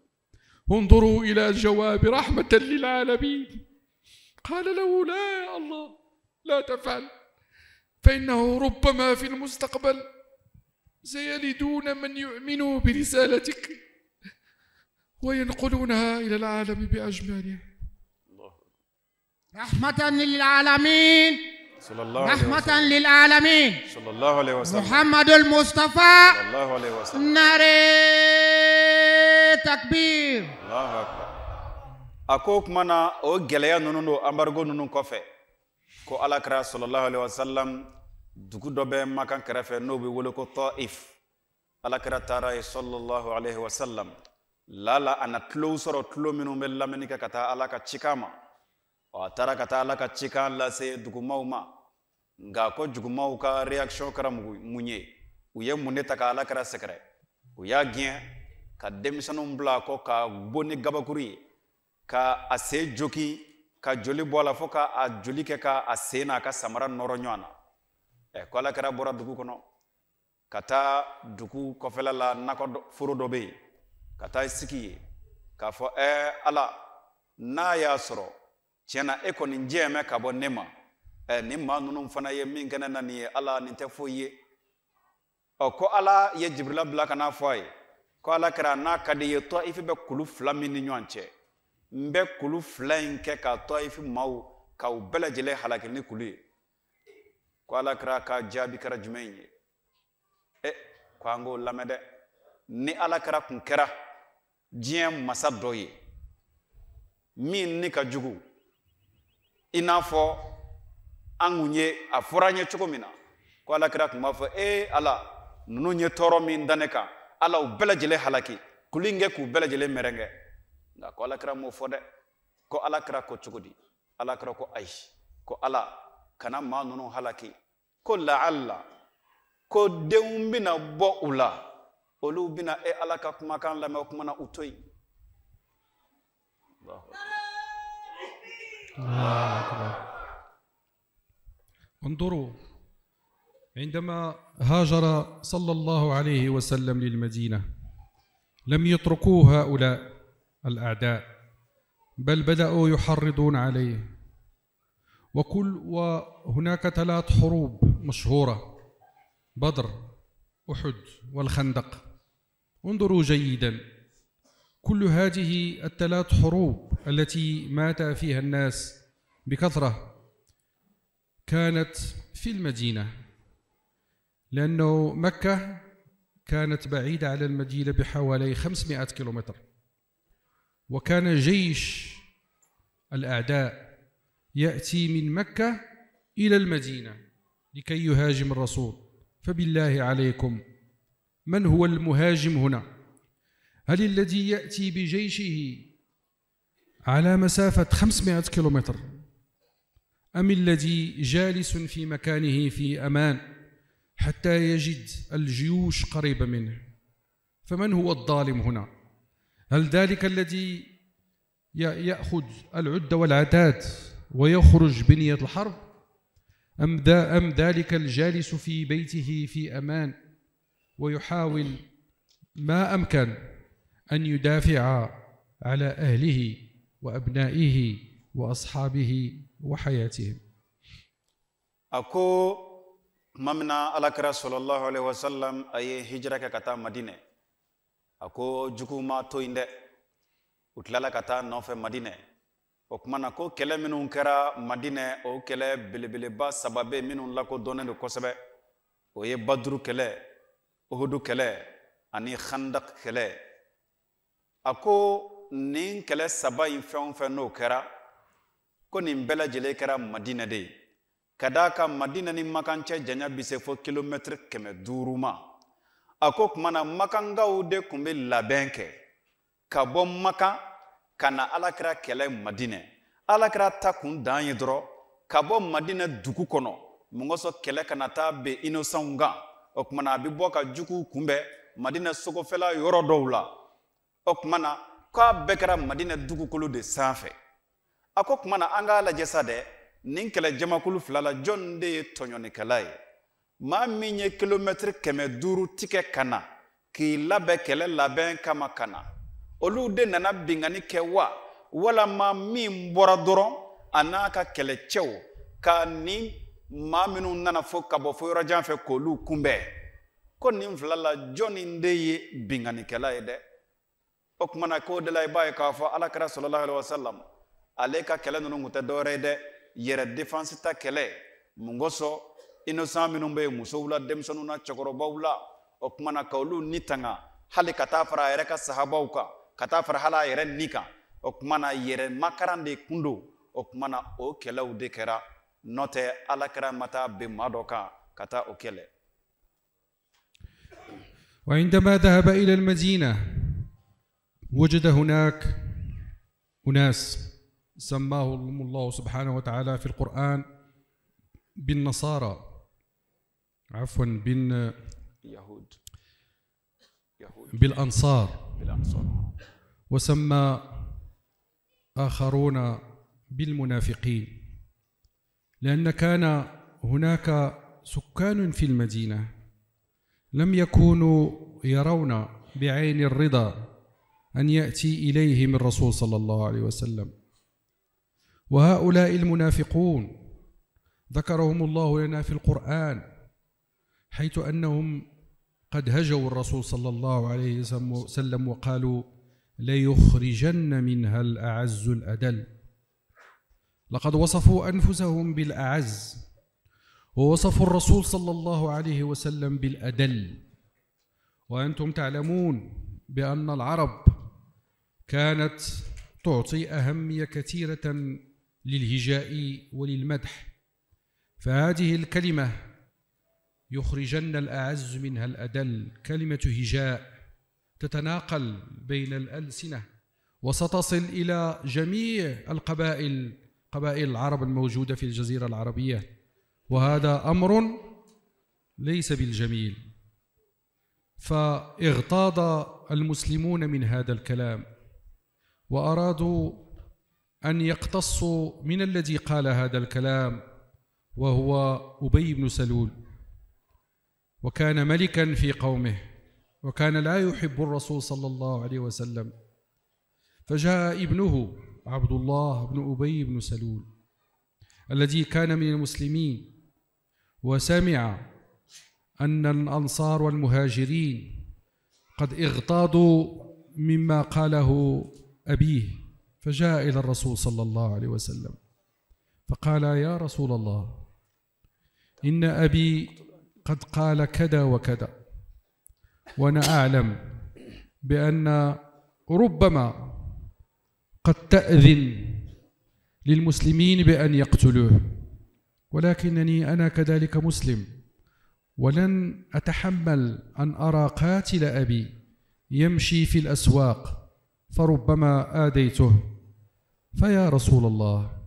انظروا إلى جواب رحمة للعالمين. قال له: لا يا الله، لا تفعل، فإنه ربما في المستقبل سيلدون من يؤمنوا برسالتك وينقلونها إلى العالم بأجماله. رحمة للعالمين، صلى الله عليه رحمة وسلم. للعالمين، صلى الله عليه وسلم. محمد المصطفى. صلى الله عليه وسلم. نعرة تكبير. Allahu akbar. A ko o tuma na o gɛlɛya ninnu don, embargo ninnu kɔfɛ, ko Ala kira sallallahu alaihi wasallam, dugu dɔ bɛ Makan kɛrɛfɛ n'o bɛ wele ko Taif. Ala kira taara yen sallallahu alaihi wasallam. Lala a na tulow sɔrɔ, tulo minnu bɛ lamɛnni kɛ ka taa Ala ka cikan ma. Ɔ, a taara ka taa Ala ka cikan lase dugumaw ma. Nka ko jugumaw ka réaction kɛra mun ye? U ye mun de ta ka Ala kira sɛgɛrɛ? U y'a gɛn ka denmisɛnninw bila a kɔ ka bon ni gabakuru ye, ka a sen joki, ka joli bɔ a la fo ka a joli kɛ ka a sen n'a ka samara nɔrɔ ɲɔgɔn na. Ɛ, ko Ala kira bɔra dugu kɔnɔ ka taa dugu kɔfɛla la, nakɔ foro dɔ bɛ yen, ka taa sigi yen k'a fɔ: ɛ Ala, n'a y'a sɔrɔ tiɲɛ na e kɔni jɛn bɛ ka bɔ ne ma, ɛ nin maa ninnu fana ye min kɛ ne na nin ye, Ala, nin tɛ foyi ye. Ɔ, ko Ala ye Jibirila bila ka n'a fɔ a ye ko Ala kɛra, n'a ka di ye, Taif bɛ kulu 2 min ni ɲɔgɔn cɛ, n bɛ kulu 2 in kɛ ka Taif maaw k'aw bɛɛ lajɛlen halaki ni kulu ye. Ko Ala kɛra ka jaabi kɛra jumɛn ye? Ɛ, ko an k'o lamɛn dɛ. Ni Ala kɛra kun kɛra diɲɛ masa dɔ ye min ni ka jugu, i n'a fɔ an kun ye a fɔra an ye cogo min na, ko Ala kɛra kun b'a fɔ: ee Ala, ninnu ye tɔɔrɔ min da ne kan, Ala, u bɛɛ lajɛlen halaki, kulu in kɛ k'u bɛɛ lajɛlen mɛrɛnkɛ. Nka ko Ala kɛra m'o fɔ dɛ. Ko Ala kɛra ko cogo di? Ala kɛra ko ayi, ko Ala kana maa ninnu halaki, ko laala ko denw bɛna bɔ u la, olu bɛna e Ala ka kumakan lamɛn, o kuma na u to yen. انظروا، عندما هاجر صلى الله عليه وسلم للمدينة لم يتركوه هؤلاء الأعداء، بل بدأوا يحرضون عليه. وهناك 3 حروب مشهورة: بدر، أحد، والخندق. انظروا جيدا، كل هذه ال3 حروب التي مات فيها الناس بكثرة كانت في المدينة، لأنه مكة كانت بعيدة على المدينة بحوالي 500 كيلومتر، وكان جيش الأعداء يأتي من مكة إلى المدينة لكي يهاجم الرسول. فبالله عليكم، من هو المهاجم هنا؟ هل الذي يأتي بجيشه على مسافة 500 كيلومتر، أم الذي جالس في مكانه في أمان حتى يجد الجيوش قريبة منه؟ فمن هو الظالم هنا؟ هل ذلك الذي يأخذ العدة والعتاد ويخرج بنية الحرب، أم ذلك الجالس في بيته في أمان ويحاول ما أمكن أن يدافع على أهله وأبنائه وأصحابه وحياتهم؟ أكو ممنا على كرا صلى الله عليه وسلم أي هجرة كتا مدينة، أكو جكو ما تويند وتلالا كتا نوف مدينة. O kuma na ko kɛlɛ minnu kɛra Madinɛ, o kɛlɛ belebeleba 3 bɛ minnu lakodɔnnen don kosɛbɛ. O ye Baduru kɛlɛ, Uhudu kɛlɛ ani Khandak kɛlɛ. A ko nin kɛlɛ 3 in fɛn o fɛn n'o kɛra, ko nin bɛɛ lajɛlen kɛra Madinɛ de ye. Ka d'a kan Madinɛ ni Makan cɛ janya bɛ se fo kilomɛtiri 500 ma. A ko tuma na Makankaw de tun bɛ labɛn kɛ ka bɔ Makan ka na Alakira kɛlɛ Madinɛ. Alakira ta kun dan ye dɔrɔn ka bɔ Madinɛ dugu kɔnɔ, mun kosɔn kɛlɛ kana taa ben innocentw kan. O tuma na a bɛ bɔ ka juguw kunbɛn Madinɛ sokɔfɛla yɔrɔ dɔw la. O tuma na K'a bɛɛ kɛra Madina dugukolo de sanfɛ. A ko kuma na an k'a lajɛ sa dɛ, nin kɛlɛ jamakulu fila la jɔn de ye tɔɲɔnikɛla ye? Maa min ye kilomɛtiri 500 tigɛ ka na k'i labɛn kɛlɛ labɛn kama ka na, olu de nana binkanni kɛ wa, walama min bɔra dɔrɔn a n'a ka kɛlɛcɛw ka ni maa minnu nana fo ka bɔ fo yɔrɔ jan fɛ k'olu kunbɛn, ko nin fila la jɔnni de ye binkannikɛla ye dɛ? O kuma na k'o de la i b'a ye k'a fɔ Ala kira sallallahu alaihi wa sallam ale ka kɛlɛ ninnu tun tɛ dɔwɛrɛ ye dɛ, yɛrɛ défense ta kɛlɛ. Mun kosɔn? Innocent minnu bɛ yen, musow la, denmisɛnninw na, cɛkɔrɔbaw la, o kuma na ka olu ni tanga, hali ka taa fara a yɛrɛ ka sahabaw kan, ka taa fara hali a yɛrɛ ni kan. O kuma na yɛrɛ makaran de kun don. O kuma na o kɛlɛw de kɛra, n'o tɛ Ala kira ma taa bin maa dɔ kan ka taa o kɛlɛ. وعندما ذهب إلى المدينة وجد هناك أناس سماهم الله سبحانه وتعالى في القرآن بالنصارى، عفوا يهود بالأنصار، وسمى آخرون بالمنافقين، لأن كان هناك سكان في المدينة لم يكونوا يرون بعين الرضا أن يأتي إليهم الرسول صلى الله عليه وسلم. وهؤلاء المنافقون ذكرهم الله لنا في القرآن، حيث أنهم قد هجوا الرسول صلى الله عليه وسلم وقالوا ليخرجن منها الأعز الأدل. لقد وصفوا أنفسهم بالأعز ووصفوا الرسول صلى الله عليه وسلم بالأدل. وأنتم تعلمون بأن العرب كانت تعطي أهمية كثيرة للهجاء وللمدح، فهذه الكلمة يخرجن الأعز منها الأدل كلمة هجاء تتناقل بين الألسنة وستصل إلى جميع القبائل، قبائل العرب الموجودة في الجزيرة العربية، وهذا أمر ليس بالجميل. فاغتاظ المسلمون من هذا الكلام وأرادوا أن يقتصوا من الذي قال هذا الكلام، وهو أبي بن سلول، وكان ملكا في قومه وكان لا يحب الرسول صلى الله عليه وسلم. فجاء ابنه عبد الله بن أبي بن سلول الذي كان من المسلمين، وسمع أن الأنصار والمهاجرين قد اغتاظوا مما قاله أبيه، فجاء إلى الرسول صلى الله عليه وسلم فقال: يا رسول الله، إن أبي قد قال كذا وكذا، وأنا أعلم بأن ربما قد تأذن للمسلمين بأن يقتلوه، ولكنني أنا كذلك مسلم، ولن أتحمل أن أرى قاتل أبي يمشي في الأسواق فربما آذيته، فيا رسول الله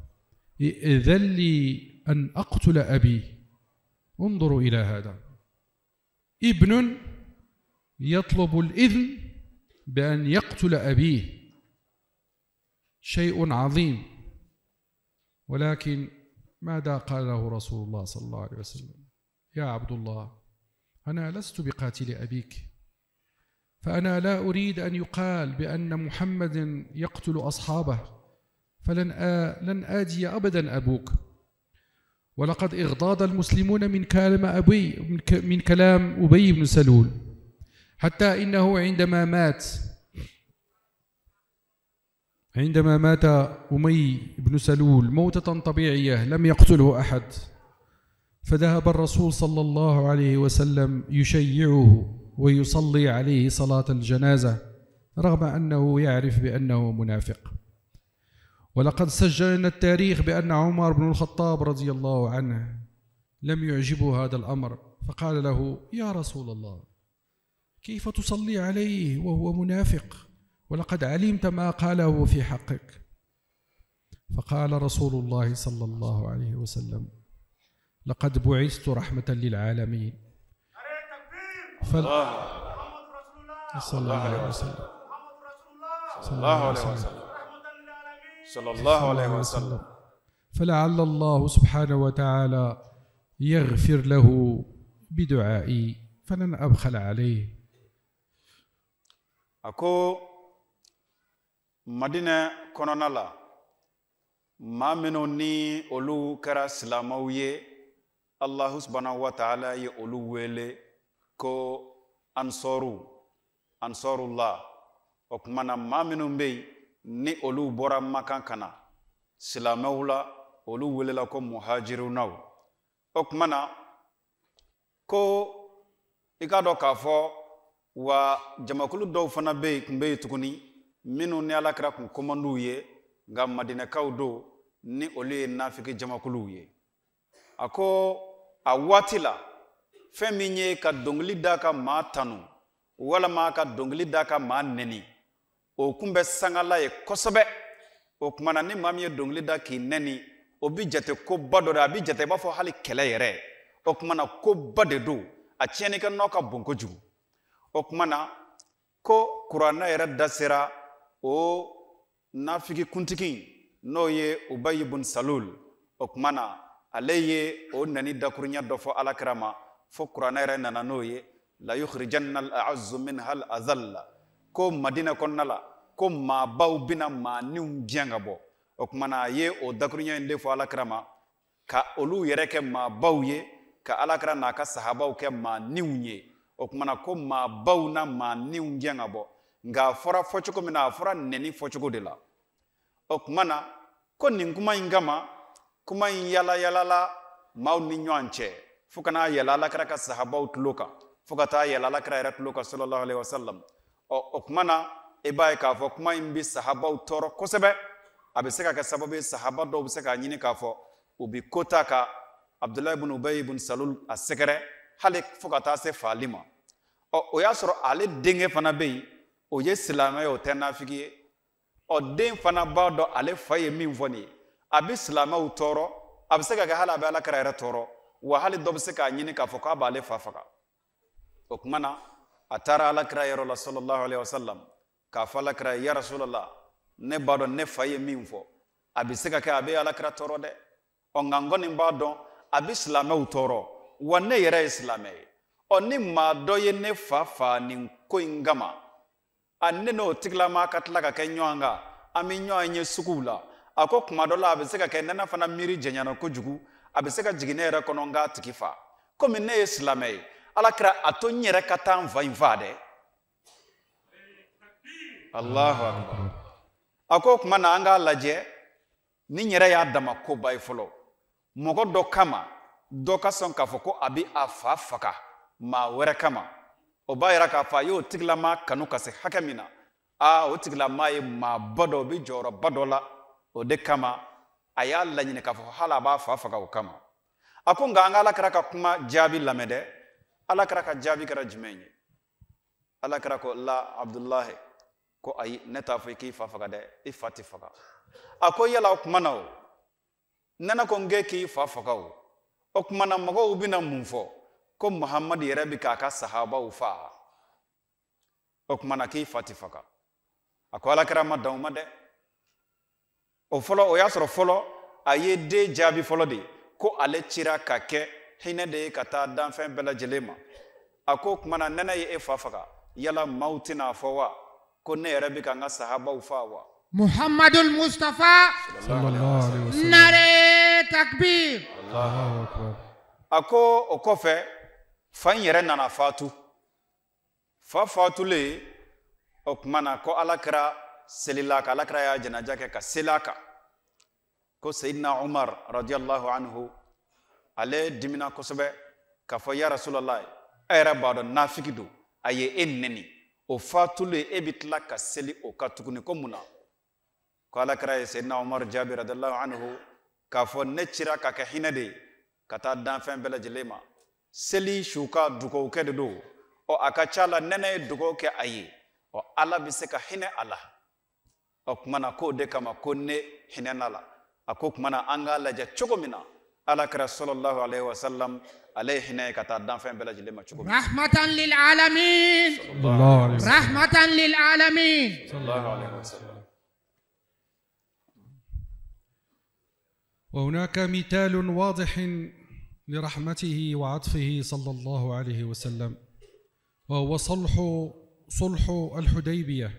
ائذن لي أن أقتل أبي. انظروا إلى هذا، ابن يطلب الإذن بأن يقتل أبيه، شيء عظيم. ولكن ماذا قال له رسول الله صلى الله عليه وسلم؟ يا عبد الله، أنا لست بقاتل أبيك، فأنا لا أريد أن يقال بأن محمد يقتل أصحابه، فلن لن آتي أبدا أبوك. ولقد اغتاظ المسلمون من كلام أبي، من كلام أبي بن سلول، حتى إنه عندما مات أبي بن سلول موتة طبيعية لم يقتله أحد، فذهب الرسول صلى الله عليه وسلم يشيعه ويصلي عليه صلاة الجنازة، رغم أنه يعرف بأنه منافق. ولقد سجلنا التاريخ بأن عمر بن الخطاب رضي الله عنه لم يعجبه هذا الأمر، فقال له: يا رسول الله، كيف تصلي عليه وهو منافق، ولقد علمت ما قاله في حقك؟ فقال رسول الله صلى الله عليه وسلم: لقد بعثت رحمة للعالمين. صلى الله عليه وسلم. الله عليه وسلم صلى الله عليه وسلم. فلعل الله سبحانه وتعالى يغفر له بدعائي فلن أبخل عليه. أكو مدينة kɔnɔna la maa minnu ni olu kɛra silamɛw ye, Allahu subhanahu wa ta'ala ye olu wele ko ansɔru, ansɔrullah. O tuma na maa minnu bɛ yen ni olu bɔra Makan ka na silamɛw la, olu welela ko muhajirunaw. O tuma na ko i k'a dɔn k'a fɔ wa jamakulu dɔw fana bɛ yen tun bɛ yen tuguni minnu ni Alakira kun komand'u ye, nka Madinɛkaw don ni olu ye nafiki jamakuluw ye. A ko a waati la fɛn min ye ka dɔnkili da ka maa tanu walima ka dɔnkili da ka maa nɛni, o kun bɛ sangala ye kosɛbɛ. O tuma na ni maa min ye dɔnkili da k'i nɛni, o bi jate koba dɔ de, a bi jate i b'a fɔ hali kɛlɛ yɛrɛ. O tuma na koba de don, a tiɲɛnikɛ nɔ ka bon kojugu. O tuma na ko kuranɛ yɛrɛ da sera o nafiki kuntigi n'o ye Ubayi bun Salul. O tuma na ale ye o nɛni dakuruɲɛ dɔ fɔ Alakira ma, fo kuranɛ yɛrɛ nana n'o ye la yukhrijanna al-a'azzu minha al-azalla, ko Madina kɔnɔna la ko maabaw bɛna maaninw gɛn ka bɔ. O tuma na a ye o dakuruɲɛ in de fɔ Alakira ma, ka olu yɛrɛ kɛ maabaw ye, ka Alakira n'a ka sahabaw kɛ maaninw ye. O tuma na ko maabaw na maaninw gɛn ka bɔ, nka a fɔra fɔcogo min na, a fɔra nɛni fɔcogo de la. O tuma na ko nin kuma in kama, kuma in yala yalala maaw ni ɲɔgɔn cɛ fo ka n'a yɛlɛ Alakira ka sahabaw tulo kan, fo ka taa yɛlɛ Alakira yɛrɛ tulo kan sallallahu alaihi wasallam. Ɔ o tuma na i b'a ye k'a fɔ kuma in bɛ sahabaw tɔɔrɔ kosɛbɛ. A bɛ se ka kɛ sababu ye sahaba dɔw bɛ se k'a ɲini k'a fɔ u bɛ ko ta ka Abdulayi bun Ubayi bun Salul a sɛgɛrɛ hali fo ka taa se faali ma. Ɔ o y'a sɔrɔ ale denkɛ fana bɛ yen, o ye silamɛ ye, o tɛ nafiki ye. Ɔ den fana b'a dɔn ale fa ye min fɔ nin ye, a bɛ silamɛw tɔɔrɔ, a bɛ se ka kɛ hali a bɛ Alakira yɛrɛ tɔɔrɔ, wa hali dɔ bɛ se k'a ɲini k'a fɔ k'a b'ale fa faga. O tuma na a taara Alakira yɔrɔ la sallallahu alaihi wasallam k'a fɔ Alakira ye, ya Rasulallah, ne b'a dɔn ne fa ye min fɔ, a bɛ se ka kɛ a bɛ Alakira tɔɔrɔ dɛ. Ɔ nka n kɔni b'a dɔn a bɛ silamɛw tɔɔrɔ, wa ne yɛrɛ ye silamɛ ye. Ɔ ni maa dɔ ye ne fa fa nin ko in kama, a ne n'o tigilama ka tila ka kɛ ɲɔgɔn kan, an bɛ ɲɔgɔn ye suguw la. A ko kuma dɔ la a bɛ se ka kɛ nɛnɛ fana miiri jɛɲana kojugu, a bɛ se ka jigin ne yɛrɛ kɔnɔ n k'a tigi fa. Komi ne ye silamɛ ye, Alakira a to n yɛrɛ ka taa n fa in fa dɛ. Allahu akbar. A ko o tuma na an k'a lajɛ, ni n yɛrɛ y'a dama koba ye fɔlɔ, mɔgɔ dɔ kama dɔ ka sɔn k'a fɔ ko a bɛ a fa faga maa wɛrɛ kama, o b'a yira k'a fɔ a y'o tigilama kanu ka se hakɛ min na, aa o tigilama ye maaba dɔ, o bɛ jɔyɔrɔba dɔ la, o de kama a y'a laɲini k'a fɔ hali a b'a fa faga o kama. A ko nka an ka Alakira ka kuma jaabi lamɛn dɛ. Alakira ka jaabi kɛra jumɛn ye? Alakira ko la Abdulahi, ko ayi, ne t'a fɔ i k'i fa faga dɛ, i fa tɛ faga. A ko yala o kuma na o, nɛnɛ ko n k'e k'i fa faga o, o tuma na mɔgɔw bɛna mun fɔ? Ko Muhamadu yɛrɛ bɛ k'a ka sahabaw fa. O tuma na k'i fa tɛ faga. A ko Alakira ma dan o ma dɛ. O fɔlɔ, o y'a sɔrɔ fɔlɔ a ye den jaabi fɔlɔ de ko ale cira ka kɛ hinɛ de ye ka taa danfɛn bɛɛ lajɛlen ma. A ko o tuma na nɛnɛ ye e fa faga, yala maaw tɛna fɔ wa ko ne yɛrɛ bɛ ka n ka sahabaw fa wa? Muhammadul Mustafa sallallahu alaihi wasallam. Nare takbir. Allahu akbar. A ko o kɔfɛ fa in yɛrɛ nana fatu. Fa fatulen, o tuma na ko Alakira selila kan, Alakira y'a janaja kɛ ka seli a kan. Ko Seyidina Umar radiyallahu anhu ale dimina kosɛbɛ k'a fɔ ya Rasulallah, e yɛrɛ b'a dɔn nafiki don, a ye e nɛni, o fatulen e bɛ tila ka seli o kan tuguni, ko mun na? Ko Alakira ye Seyidina Umar jaabi radiyallahu anhu k'a fɔ ne cira ka kɛ hinɛ de ye ka taa danfɛn bɛɛ lajɛlen ma. Seli su ka dugawu kɛ de don, ɔ a ka ca la nɛnɛ ye dugawu kɛ a ye, ɔ Ala bɛ se ka hinɛ a la. O tuma na k'o de kama ko ne hinɛna la. A ko tuma na an k'a lajɛ cogo min na Ala kira sallallahu alaihi wasallam ale ye hinɛ ye ka taa danfɛn bɛɛ lajɛlen ma cogo min. Rahmatan lil alamin. Rahmatan lil alamin. Sallallahu alaihi wasallam. وهناك مثال واضح لرحمته وعطفه صلى الله عليه وسلم، وهو صلح الحديبية.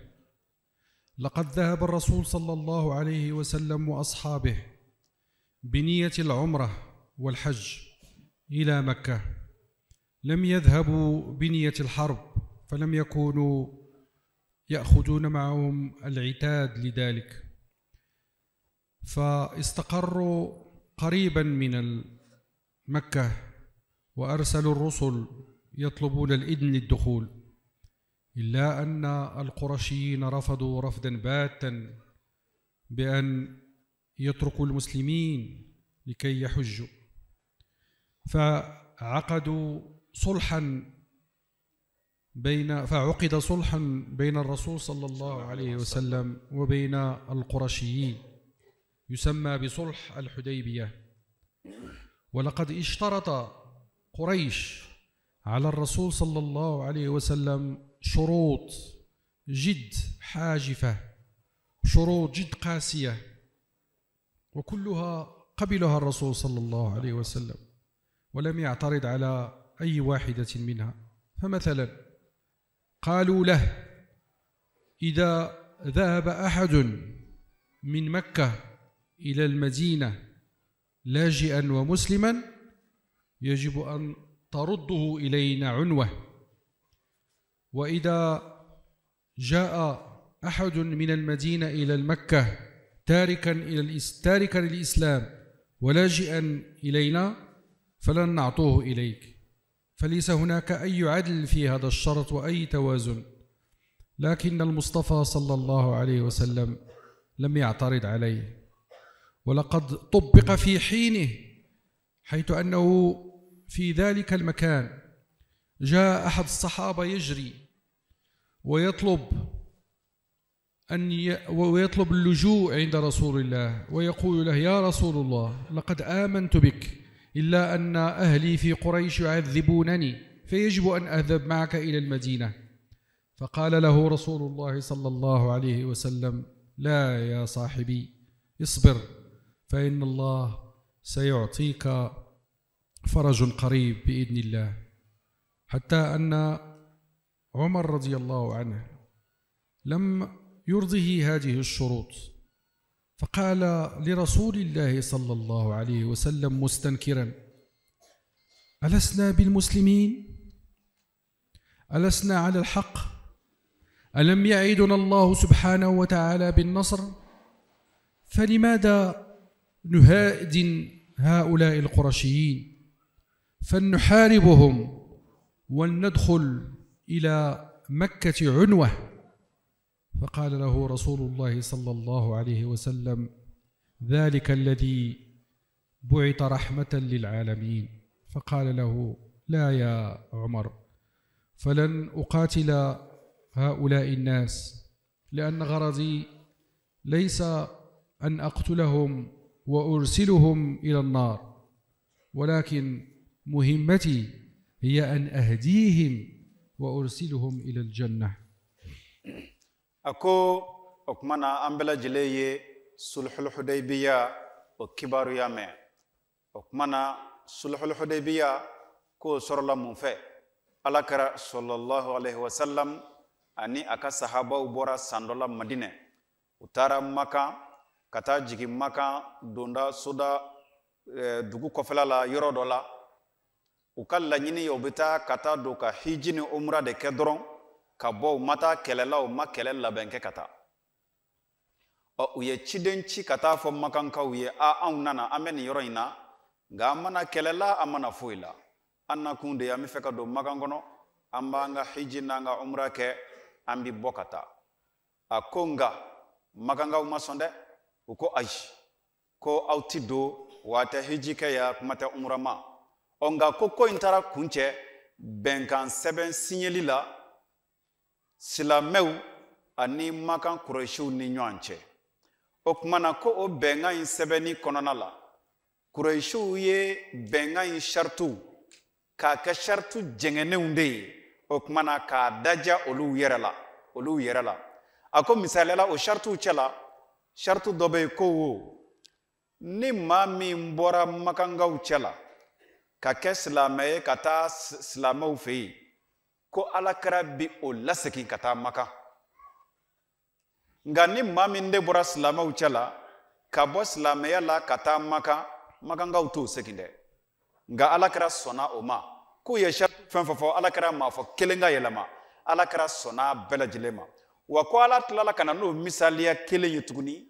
لقد ذهب الرسول صلى الله عليه وسلم وأصحابه بنية العمرة والحج إلى مكة، لم يذهبوا بنية الحرب، فلم يكونوا يأخذون معهم العتاد لذلك، فاستقروا قريبا من مكة وأرسلوا الرسل يطلبون الإذن للدخول، إلا أن القرشيين رفضوا رفضا باتا بأن يتركوا المسلمين لكي يحجوا، فعقدوا صلحا فعقد صلحا بين الرسول صلى الله عليه وسلم وبين القرشيين يسمى بصلح الحديبية. ولقد اشترط قريش على الرسول صلى الله عليه وسلم شروط جد حاجفة، شروط جد قاسية، وكلها قبلها الرسول صلى الله عليه وسلم ولم يعترض على أي واحدة منها. فمثلا قالوا له: إذا ذهب أحد من مكة إلى المدينة لاجئا ومسلما يجب أن ترده إلينا عنوة، وإذا جاء أحد من المدينة إلى المكة تاركا الإسلام ولاجئا إلينا فلن نعطوه إليك. فليس هناك أي عدل في هذا الشرط وأي توازن، لكن المصطفى صلى الله عليه وسلم لم يعترض عليه، ولقد طبق في حينه، حيث أنه في ذلك المكان جاء أحد الصحابة يجري ويطلب اللجوء عند رسول الله ويقول له: يا رسول الله، لقد آمنت بك، إلا أن أهلي في قريش يعذبونني، فيجب أن أذهب معك إلى المدينة. فقال له رسول الله صلى الله عليه وسلم: لا يا صاحبي، اصبر، فإن الله سيعطيك فرج قريب بإذن الله. حتى أن عمر رضي الله عنه لم يرضه هذه الشروط، فقال لرسول الله صلى الله عليه وسلم مستنكرا: ألسنا بالمسلمين؟ ألسنا على الحق؟ ألم يعدنا الله سبحانه وتعالى بالنصر؟ فلماذا نهادن هؤلاء القرشيين؟ فلنحاربهم ولندخل إلى مكة عنوة. فقال له رسول الله صلى الله عليه وسلم: ذلك الذي بعث رحمة للعالمين. فقال له: لا يا عمر، فلن أقاتل هؤلاء الناس، لأن غرضي ليس أن أقتلهم وأرسلهم إلى النار، ولكن مهمتي هي أن أهديهم وأرسلهم إلى الجنة. أكو أكمنا أمبلا جلي صلح الحديبية وكبار يامي. أكمنا صلح الحديبية كو سرلا منفى على كرا صلى الله عليه وسلم أني أكا صحابة وبورا ساندولا مدينة وتارا مكة كتا جيكي مكة دوندا سودا dugu kɔfɛla la yɔrɔ dɔ la. U ka laɲini ye u bɛ taa ka taa don ka hiji ni umra de kɛ dɔrɔn ka bɔ, u ma taa kɛlɛ la, u ma kɛlɛ labɛn kɛ ka taa. Ɔ, u ye ciden ci ka taa fɔ makankaw ye: a anw nana, an bɛ nin yɔrɔ in na, nka an mana kɛlɛ la, an mana foyi la, an nakun de ye an bɛ fɛ ka don makan kɔnɔ, an b'an ka hiji n'an ka umra kɛ, an bɛ bɔ ka taa. A ko nka makankaw ma sɔn dɛ, u ko ayi, ko aw ti don, wa tɛ hiji kɛ yan, kuma tɛ umra ma. Ɔ, nka ko in taara kuncɛ bɛnkan sɛbɛn siɲɛli la silamɛw ani makan kurɛsiw ni ɲɔgɔn cɛ. O tuma na ko o bɛnkan in sɛbɛnni kɔnɔna la, Kurayisiw ye bɛnkan in saritiw k'a kɛ sariti jɛngɛnenw de ye, o tuma na k'a daja olu yɛrɛ la. A ko misaliya la, o saritiw cɛ la, sariti dɔ bɛ yen ko wo, ni maa min bɔra makankaw cɛ la ka kɛ silamɛ ye ka taa silamɛw fɛ yen, ko ala kɛra bi o lasegin ka taa Makan. Nka ni maa min de bɔra silamɛw cɛ la ka bɔ silamɛya la ka taa Makan, makankaw t'o segin dɛ. Nka ala kɛra sɔnna o ma. K'u ye sariti fɛn fɛn fɔ, ala kɛra maa fɔ kelen ka yɛlɛma, ala kɛra sɔnna bɛɛ lajɛlen ma. Wa ko ala tilala ka na n'o misaliya kelen ye tuguni.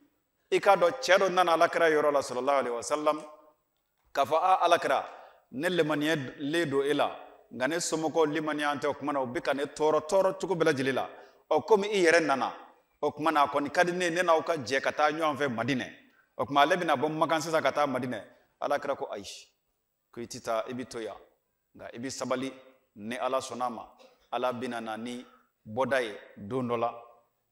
I k'a dɔn cɛ dɔ nana ala kɛra yɔrɔ la sallallahu alaihi wasallam k'a fɔ a ala kɛra, ne lemaniyalen don e la, nka ne somɔgɔw limaniya tɛ, o tuma na u bɛ ka ne tɔɔrɔ cogo bɛɛ lajɛlen la. Ɔ komi i yɛrɛ nana, o tuma na a kɔni ka di ne ye, ne n'aw ka jɛ ka taa ɲɔgɔn fɛ Madinɛ. O tuma ale bɛna bɔ Makan sisan ka taa Madinɛ. Ala kɛra ko ayi, ko i ti taa, i bɛ to yan, nka i bɛ sabali, ni ala sɔnna a ma, ala bɛna na ni bɔda ye don dɔ la.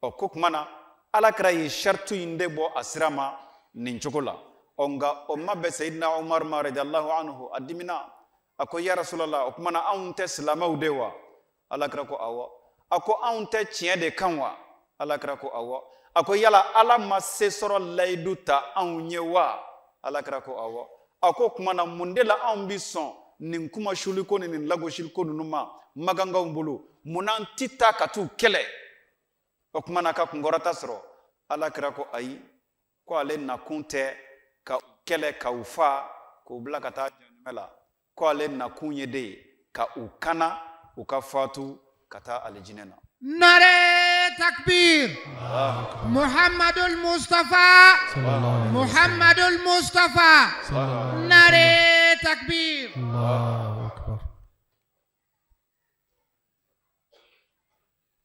Ɔ ko tuma na ala kɛra ye sariti in de bɔ a sira ma nin cogo la. Ɔ nka o ma bɛn Seyidina Umaru ma radiyallahu anhu, a dimina, a ko ya Rasulallah, o tuma na anw tɛ silamɛw de wa? Ala kɛra ko awɔ. A ko anw tɛ tiɲɛ de kan wa? Ala kɛra ko awɔ. A ko yala ala ma se sɔrɔ layidu ta anw ye wa? Ala kɛra ko awɔ. A ko tuma na mun de la anw bi sɔn nin kuma suliko ni nin lagosiliko ninnu ma makankaw bolo? Mun n'an ti taa ka t'u kɛlɛ? O tuma na ka kunkɔrɔta sɔrɔ. Ala kɛra ko ayi, ko ale nakun tɛ ka u kɛlɛ ka u fa k'u bila ka taa jahanama la, ko ale nakun ye de ye ka u kana u ka fatu ka taa alijinɛ na. Nare takbir, Muhammadul Mustafa, Muhammadul Mustafa, Nare takbir. Allahu akbar.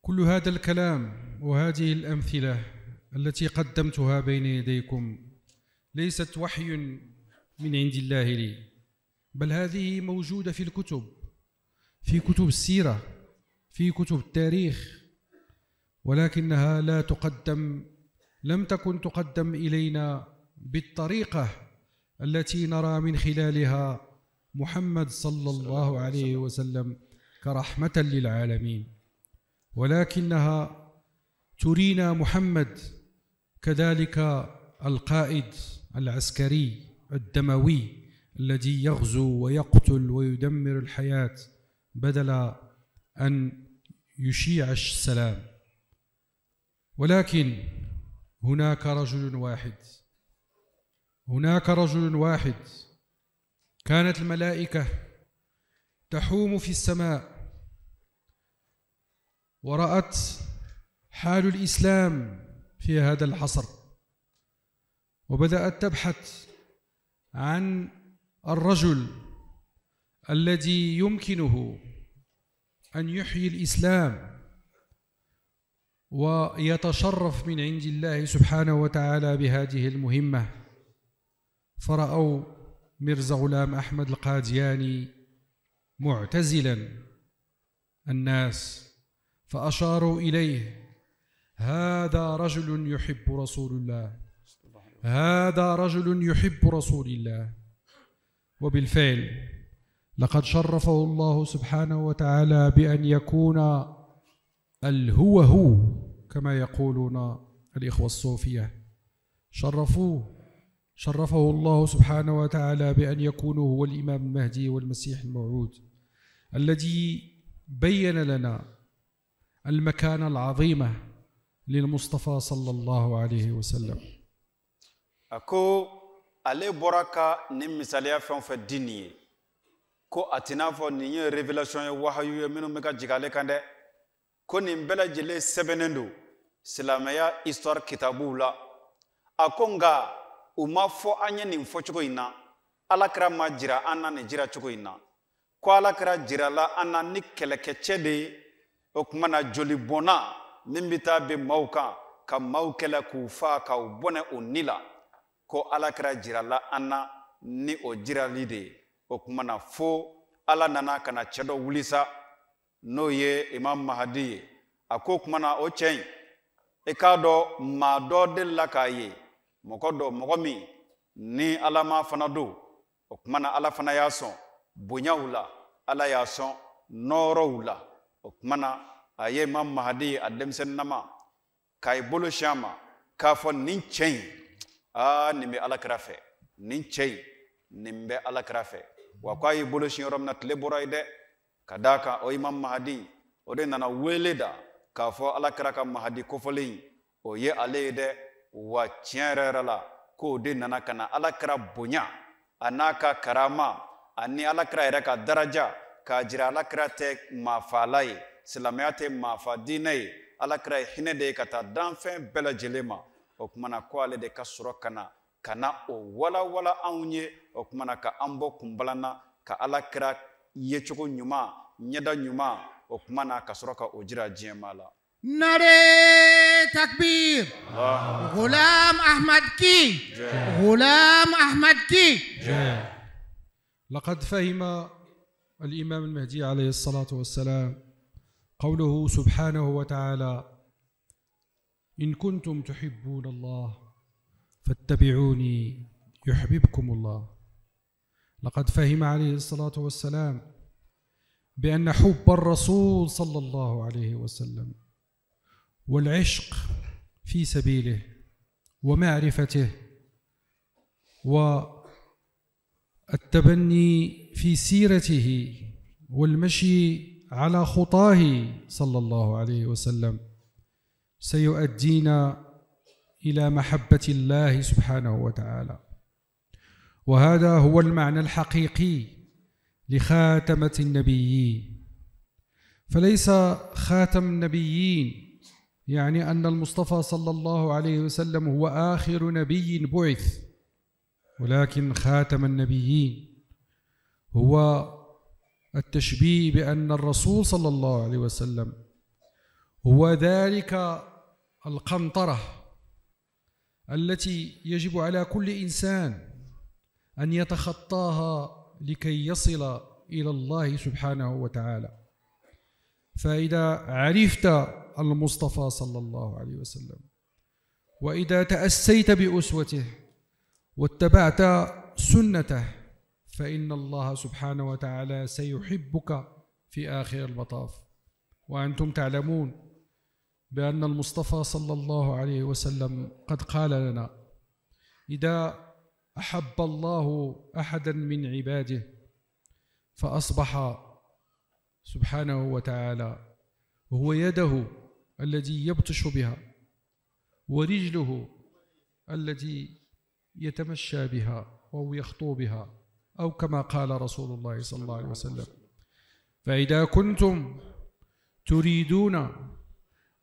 كل هذا الكلام وهذه الأمثلة التي قدمتها بين يديكم ليست وحي من عند الله لي، بل هذه موجودة في الكتب، في كتب السيرة، في كتب التاريخ، ولكنها لا تقدم، لم تكن تقدم إلينا بالطريقة التي نرى من خلالها محمد صلى الله عليه وسلم كرحمة للعالمين، ولكنها ترينا محمد كذلك القائد العسكري الدموي الذي يغزو ويقتل ويدمر الحياة بدل أن يشيع السلام. ولكن هناك رجل واحد، هناك رجل واحد كانت الملائكة تحوم في السماء ورأت حال الإسلام في هذا الحصر، وبدأت تبحث عن الرجل الذي يمكنه أن يحيي الإسلام ويتشرف من عند الله سبحانه وتعالى بهذه المهمة. فرأوا ميرزا غلام أحمد القادياني معتزلا الناس، فأشاروا إليه: هذا رجل يحب رسول الله، هذا رجل يحب رسول الله. وبالفعل لقد شرفه الله سبحانه وتعالى بأن يكون الهو هو كما يقولون الإخوة الصوفية. شرفوه، شرفه الله سبحانه وتعالى بأن يكون هو الإمام المهدي والمسيح الموعود الذي بين لنا المكانة العظيمة للمصطفى صلى الله عليه وسلم. Ako ale bɔra ka nin misaliya fɛn o fɛn di nin ye, ko a t'i n'a fɔ nin ye révélation ye, wahayu ye minnu bɛ ka jigin ale kan dɛ, ko nin bɛɛ lajɛlen sɛbɛnnen don silamɛya histoire kitabuw la. A ko nka u ma fɔ an ye nin fɔcogo in na, ala kɛra ma jira an na nin jira cogo in na, ko ala kɛra jirala an na ni kɛlɛkɛcɛ de ye. O tuma na joli bɔnna min bɛ taa bin maaw kan ka maaw kɛlɛ k'u fa k'u bɔnɛ u ni la, ko ala kɛra jirala an na ni o jirali de ye. O tuma na fo ala nana ka na cɛ dɔ wuli sa, n'o ye Imam Mahadi ye. A ko o tuma na o cɛ in, i k'a dɔn maa dɔ delila k'a ye, mɔgɔ dɔ, mɔgɔ min ni ala ma fana don, O tuma na Ala fana y'a sɔn bonyaw la, Ala y'a sɔn nɔɔrɔw la. O tuma na a ye Imam Mahdi a denmisɛnninnama k'a ye bolo si a ma k'a fɔ nin cɛ in, aa nin bɛ Ala kira fɛ, nin cɛ in nin bɛ Ala kira fɛ. Wa k'a y'i bolo si yɔrɔ min na tile bɔra yen dɛ, ka d'a kan o Imam Mahdi o de nana wele da k'a fɔ Ala kira ka Mahdi kofɔlen in o ye ale ye dɛ. Wa tiɲɛ yɛrɛ yɛrɛ la k'o de nana ka na Ala kira bonya a n'a ka karama ani Ala kira yɛrɛ ka daraja k'a jira Ala kira tɛ maafaala ye, silamɛya tɛ maafa diinɛ ye, Ala kira ye hinɛ de ye ka taa danfɛn bɛɛ lajɛlen ma. O tuma na ko ale de ka sɔrɔ ka na o walawala anw ye. O tuma na ka an bɔ kunbalan na ka Ala kira yecogo ɲuman, ɲɛda ɲuman, o tuma na ka sɔrɔ ka o jira diɲɛ maa la. Nare takbir. Ghulam Ahmad ki. Ghulam Ahmad ki. لقد فهم الإمام المهدي عليه الصلاة والسلام قوله سبحانه وتعالى: إن كنتم تحبون الله فاتبعوني يحببكم الله. لقد فهم عليه الصلاة والسلام بأن حب الرسول صلى الله عليه وسلم والعشق في سبيله ومعرفته والتبني في سيرته والمشي على خطاه صلى الله عليه وسلم سيؤدينا إلى محبة الله سبحانه وتعالى. وهذا هو المعنى الحقيقي لخاتمة النبيين. فليس خاتم النبيين يعني أن المصطفى صلى الله عليه وسلم هو آخر نبي بعث، ولكن خاتم النبيين هو التشبيه بأن الرسول صلى الله عليه وسلم هو ذلك القنطرة التي يجب على كل إنسان أن يتخطاها لكي يصل إلى الله سبحانه وتعالى. فإذا عرفت المصطفى صلى الله عليه وسلم وإذا تأسيت بأسوته واتبعت سنته فإن الله سبحانه وتعالى سيحبك في آخر المطاف. وأنتم تعلمون بأن المصطفى صلى الله عليه وسلم قد قال لنا: إذا أحب الله أحدا من عباده فأصبح سبحانه وتعالى هو يده الذي يبطش بها ورجله التي يتمشى بها أو يخطو بها، أو كما قال رسول الله صلى الله عليه وسلم. فإذا كنتم تريدون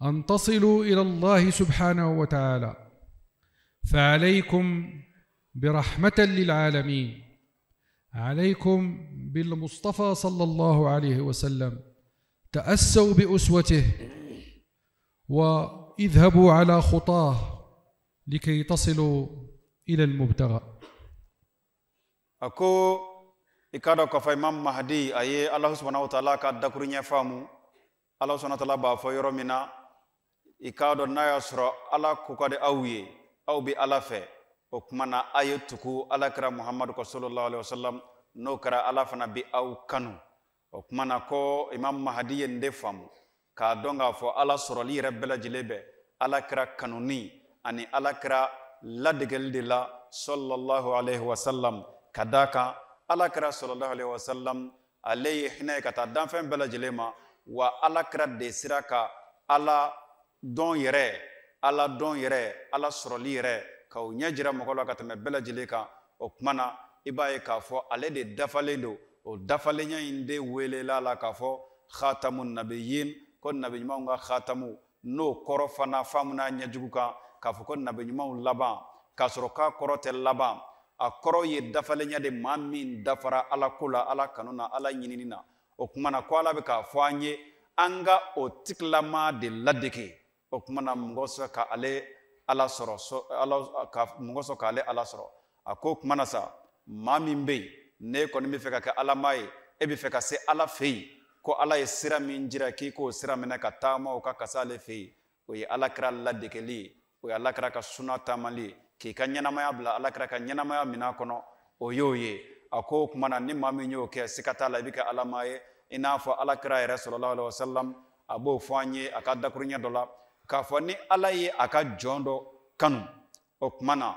أن تصلوا إلى الله سبحانه وتعالى فعليكم برحمة للعالمين، عليكم بالمصطفى صلى الله عليه وسلم، تأسوا بأسوته واذهبوا على خطاه لكي تصلوا إلى المبتغى. Ako i k'a dɔn k'a fɔ Imam Mahdi a ye Alahu subahanahu wa taala ka dakuruɲɛ faamu. Alahu subahanahu wa taala b'a fɔ yɔrɔ min na, i k'a dɔn n'a y'a sɔrɔ Ala ko ka di aw ye, aw bɛ Ala fɛ, o tuma na a ye tugu Ala kira Muhamadu kɔ sallallahu alaihi wa sallam, n'o kɛra Ala fana bɛ aw kanu. O tuma na ko Imam Mahdi ye nin de faamu k'a dɔn k'a fɔ Ala sɔrɔli yɛrɛ bɛɛ lajɛlen bɛ Ala kira kanuni ani Ala kira ladegeli de la sallallahu alaihi wa sallam. Ka d'a kan Ala kira sallallahu alaihi wa sallam ale ye hinɛ ye ka taa danfɛn bɛɛ lajɛlen ma, wa Ala kira de sera ka Ala dɔn yɛrɛ, Ala dɔn yɛrɛ, Ala sɔrɔli yɛrɛ k'o ɲɛ jira mɔgɔ la ka tɛmɛ bɛɛ lajɛlen kan. O tuma na i b'a ye k'a fɔ ale de dafalen don. O dafalenya in de welela la k'a fɔ khatamu nabiyyin, ko nabi ɲumanw ka khatamu, n'o kɔrɔ fana faamuna ɲɛjugu kan k'a fɔ ko nabi ɲumanw laban, k'a sɔrɔ k'a kɔrɔ tɛ laban. A kɔrɔ ye dafalenya de, maa min dafara Ala ko la, Ala kanu na, Ala ɲinini na. O tuma na ko Ala bɛ k'a fɔ an ye an ka o tigilama de ladege. O tuma na mɔgɔ sɔrɔ ka ale Ala sɔrɔ, Ala ka mɔgɔ sɔrɔ k'ale Ala sɔrɔ. A ko o tuma na sa, maa min bɛ yen n'e kɔni bɛ fɛ ka kɛ Alama ye, e bɛ fɛ ka se Ala fɛ yen, ko Ala ye sira min jira k'i k'o sira minɛ ka taama o ka se ale fɛ yen, o ye Ala kira ladegeli ye, o ye Ala kira ka suna taamali ye, k'i ka ɲɛnamaya bila Ala kira ka ɲɛnamaya minɛn kɔnɔ, o y'o ye. A ko o tuma na ni maa min y'o kɛ, siga t'a la i bɛ kɛ alama ye, i n'a fɔ ala kira yɛrɛ sallallahu alaihi wasallam a b'o fɔ an ye a ka dakuruɲɛ dɔ la k'a fɔ ni ala ye a ka jɔn dɔ kanu, o tuma na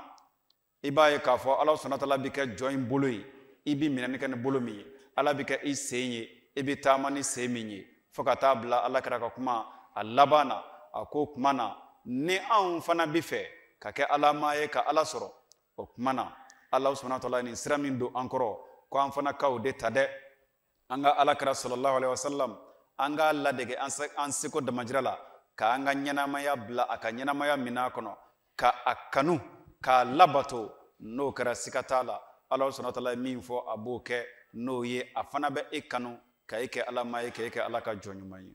i b'a ye k'a fɔ ala subhanahu wa ta'ala bɛ kɛ jɔn in bolo ye, i bɛ minɛni kɛ ni bolo min ye, ala bɛ kɛ i sen ye, i bɛ taama ni sen min ye, fo ka taa bila ala kira ka kuma a laban na. A ko tuma na ni anw fana bɛ fɛ ka kɛ alama ye ka ala sɔrɔ, o tuma na ala subhanahu wa ta'ala nin sira min don an kɔrɔ, ko an fana k'o de ta dɛ. An ka ala kira sallallahu alaihi wasallam an k'a ladege an seko damajira la, k'an ka ɲɛnamaya bila a ka ɲɛnamaya minɛn kɔnɔ, ka a kanu k'a labato. N'o kɛra siga t'a la, ala subhanahu wa ta'ala ye min fɔ a b'o kɛ, n'o ye a fana bɛ e kanu ka e kɛ alama ye, ka e kɛ ala ka jɔn ɲuman ye.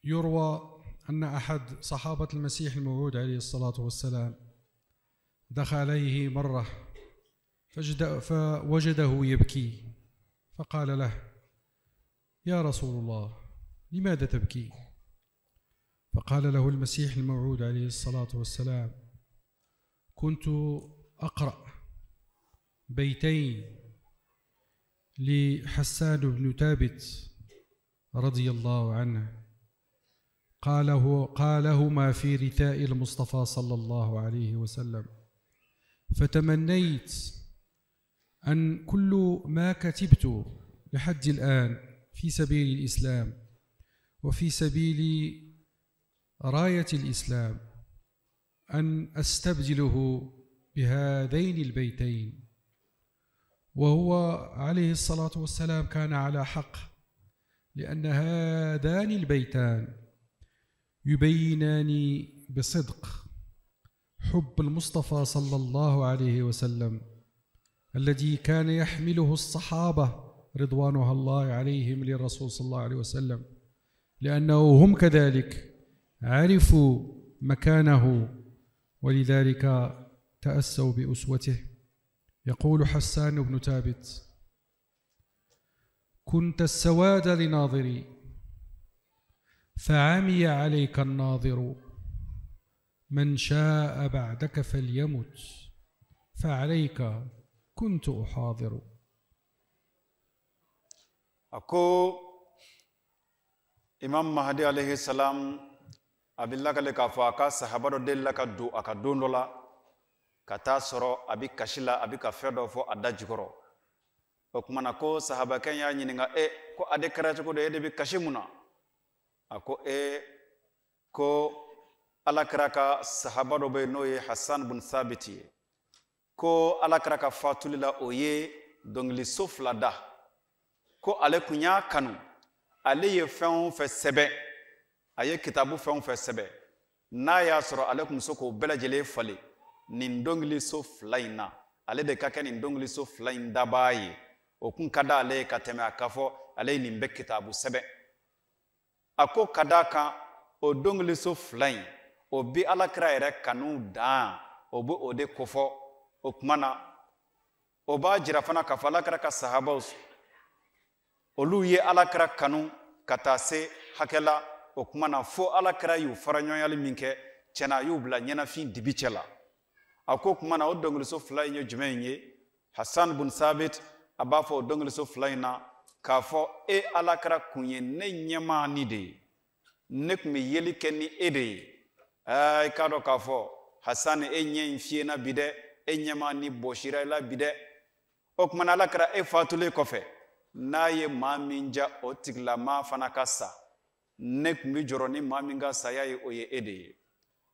يروى أن أحد صحابة المسيح الموعود عليه الصلاة والسلام دخل عليه مرة فوجده يبكي، فقال له: يا رسول الله، لماذا تبكي؟ فقال له المسيح الموعود عليه الصلاة والسلام: كنت أقرأ بيتين لحسان بن ثابت رضي الله عنه، قالهما في رثاء المصطفى صلى الله عليه وسلم، فتمنيت أن كل ما كتبت لحد الآن في سبيل الإسلام وفي سبيل راية الإسلام أن أستبدله بهذين البيتين. وهو عليه الصلاة والسلام كان على حق، لأن هذان البيتان يبينان بصدق حب المصطفى صلى الله عليه وسلم الذي كان يحمله الصحابة رضوان الله عليهم للرسول صلى الله عليه وسلم، لأنه هم كذلك عرفوا مكانه ولذلك تأسوا بأسوته. يقول حسان بن ثابت: كنت السواد لناظري فعمي عليك الناظر، من شاء بعدك فليمت فعليك كنت أحاضر. أكو Imam Mahdi alayhi salam a bɛ lakale k'a fɔ a ka sahaba dɔ delila ka don a ka don dɔ la ka taa sɔrɔ a bɛ kasi la, a bɛ ka fɛn dɔ fɔ a da jukɔrɔ. O tuma na ko sahabakɛ y'a ɲininka: e ko a de kɛra cogo di, e de bɛ kasi mun na? A ko e ko ala kira ka sahaba dɔ bɛ yen n'o ye Hassan bin Sabit ye, ko ala kira ka fatuli la o ye dɔnkiliso fila da, ko ale kun y'a kanu, ale ye fɛn o fɛn sɛbɛn, a ye kitabu fɛn o fɛn sɛbɛn, n'a y'a sɔrɔ ale kun bɛ se k'o bɛɛ lajɛlen falen nin dɔnkiliso fila in na, ale de ka kɛ nin dɔnkiliso fila in dabaa ye, o kun ka d'ale ye ka tɛmɛ a ka fɔ ale ye nin bɛɛ kitabu sɛbɛn. A ko ka d'a kan o dɔnkiliso fila in o bi ala kira yɛrɛ kanu dan, o bɛ o de kofɔ. O tuma na o b'a jira fana k'a fɔ ala kira ka sahabaw olu ye ala kira kanu ka taa se hakɛ la. O tuma na fo ala kira y'u fara ɲɔgɔnyali min kɛ, tiɲɛna a y'u bila ɲɛnafin dibi cɛ la. A ko tuma na o dɔnkiliso fila in ye jumɛn ye? Hassan bin Sabit a b'a fɔ o dɔnkiliso fila in na k'a fɔ e ala kira kun ye ne ɲɛmaa ni de ye, ne kun bɛ yeli kɛ ni e de ye. Aa, i k'a dɔn k'a fɔ Hassan e ɲɛ in fiyena bi dɛ, e ɲɛmaa ni bɔsira i la bi dɛ. O tuma na ala kira e fatulen kɔfɛ, n'a ye maa min ja o tigilamaa fana ka sa, ne kun bɛ jɔrɔ ni maa min ka saya ye, o ye e de ye.